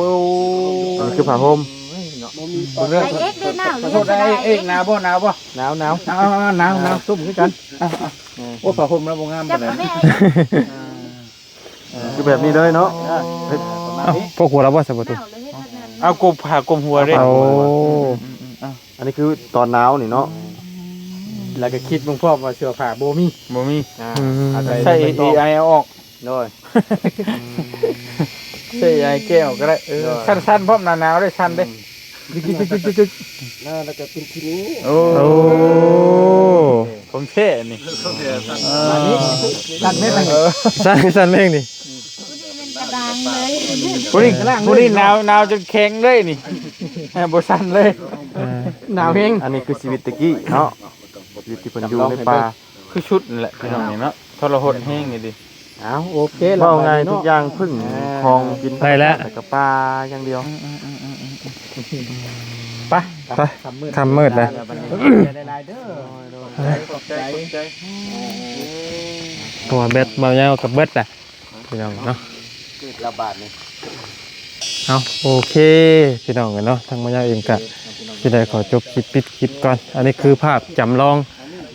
ອັນນີ້ຄືຜ້າຫົ່ມ ໂອ້ຍເນາະ ບໍ່ມີ ເບິ່ງເດີ ໄອ້ເອກເດ້ ໜາວ ຂອໂທດ ໄອ້ເອກ ໜາວບໍ່? ໜາວບໍ່? ໜາວ ໜາວ ໜາວ ໜາວ ໜາວ ໜາວ ຊຸ່ມຄືກັນ. ອ່າ ອ່າ ເອີ ໂອ້ ຜ້າຫົ່ມລາວບໍ່ງາມປານໃດ. ເອີ ຄືແບບນີ້ເລີຍເນາະ. ເອີ ເຮັດປະມານນີ້ ເອົ້າ ພົກຫົວລາວບໍ່? ສະບໍ່ຕູ ເອົາກົບຜ້າກົບຫົວເດ້. ໂອ້ ອືມໆໆ ເອົາ ອັນນີ້ຄືຕອນໜາວນີ້ເນາະ. ອືມ ແລ້ວກໍຄິດເບິ່ງພ້ອມວ່າເສື້ອຜ້າບໍ່ມີ ບໍ່ມີ. ອ່າ ອືມ ອາໄສ ໃຊ້ເອໄອເອົາອອກ. ໂດຍ ໃຊ້ເອໄອແກ້ອອກກໍໄດ້. ເອີ ໂດຍ ສັ່ນໆ ພ້ອມ ໜາວໆ ເດ້ ສັ່ນເດ້. ອືມ ຈຶ່ກໆໆໆ ໜາວແລ້ວກໍເປັນຂີ້ໜູ. ໂອ້ ໂອ້ ຂອງແທ້ນີ້ ຂອງແທ້. ເອີ ສັ່ນເດ້ ເອີ ສັ່ນ ສັ່ນເດ້ນີ້. ຜູ້ນີ້ແມ່ນກະດາງເລີຍ ຜູ້ນີ້ ຜູ້ນີ້ໜາວ ໜາວຈົນແຂງເລີຍນີ້ ບໍ່ສັ່ນເລີຍ. ເອີ ໜາວແຮງ. ອັນນີ້ຄືຊີວິດແຕ່ກີ້ເນາະ ຊີວິດທີ່ເພິ່ນຢູ່ໃນປ່າ ຄືຊຸດນັ້ນແຫຼະພີ່ນ້ອງນີ້ເນາະ ທໍລະຫົດແຮງນີ້ຕິ. ເອົາ ໂອເຄ ເວົ້າງ່າຍທຸກຢ່າງ ເພິ່ງຂອງກິນໄດ້ແລ້ວ ແລ້ວກໍປ່າຢ່າງດຽວ. ອືມໆ ໄປ ໄປ ຄ່ຳມືດ ຄ່ຳມືດແລ້ວ ເດີ ຂອບໃຈ ຂອບໃຈ ຂອບໃຈ. ເພາະວ່າແບັດເບົາຍາວກໍເບິດແລ້ວ ພີ່ນ້ອງເນາະ ເກີດລະບາດນີ້. ເອົາ ໂອເຄ ພີ່ນ້ອງເອີຍເນາະ ທາງມາຍາເອງກະຊິໄດ້ຂໍຈົບຄລິບ ປິດຄລິບກ່ອນ. ອັນນີ້ຄືພາບຈຳລອງ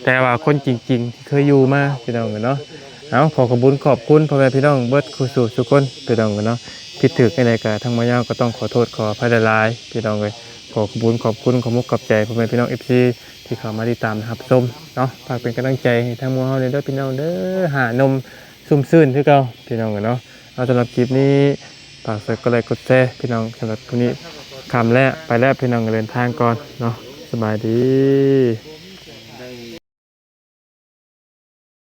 ແຕ່ວ່າຄົນຈິງໆ ທີ່ເຄີຍຢູ່ມາ ພີ່ນ້ອງເອີຍເນາະ. ເອົາ ຂໍຂອບບຸນຂອບຄຸນພໍ່ແມ່ພີ່ນ້ອງເບິດຄູ່ສູ່ສູ່ຄົນ ພີ່ນ້ອງເອີຍເນາະ. ຜິດຖືກແນວໃດກະທາງມາຍາວກໍຕ້ອງຂໍໂທດຂໍອະໄພຫຼາຍໆ ພີ່ນ້ອງເອີຍ. ຂໍຂອບບຸນຂອບຄຸນ ຂອບມຸກຂອບໃຈພໍ່ແມ່ພີ່ນ້ອງ ເອັຟຊີ ທີ່ເຂົ້າມາຕິດຕາມຮັບຊົມເນາະ. ຝາກເປັນກຳລັງໃຈໃຫ້ທາງໝູ່ເຮົາແດ່ເດີ ພີ່ນ້ອງເດີ. ຫ້າໜຸ່ມ ຊຸ່ມຊື່ນຄືເກົ່າ ພີ່ນ້ອງເອີຍເນາະ. ເອົາ ສຳລັບຄລິບນີ້ ຝາກຊ່ວຍກົດໄລກົດແຊ ພີ່ນ້ອງ. ສຳລັບມື້ນີ້ຄ່ຳແລ້ວ ໄປແລ້ວ ພີ່ນ້ອງ ເດີນທາງກ່ອນເນາະ. ສະບາຍດີ.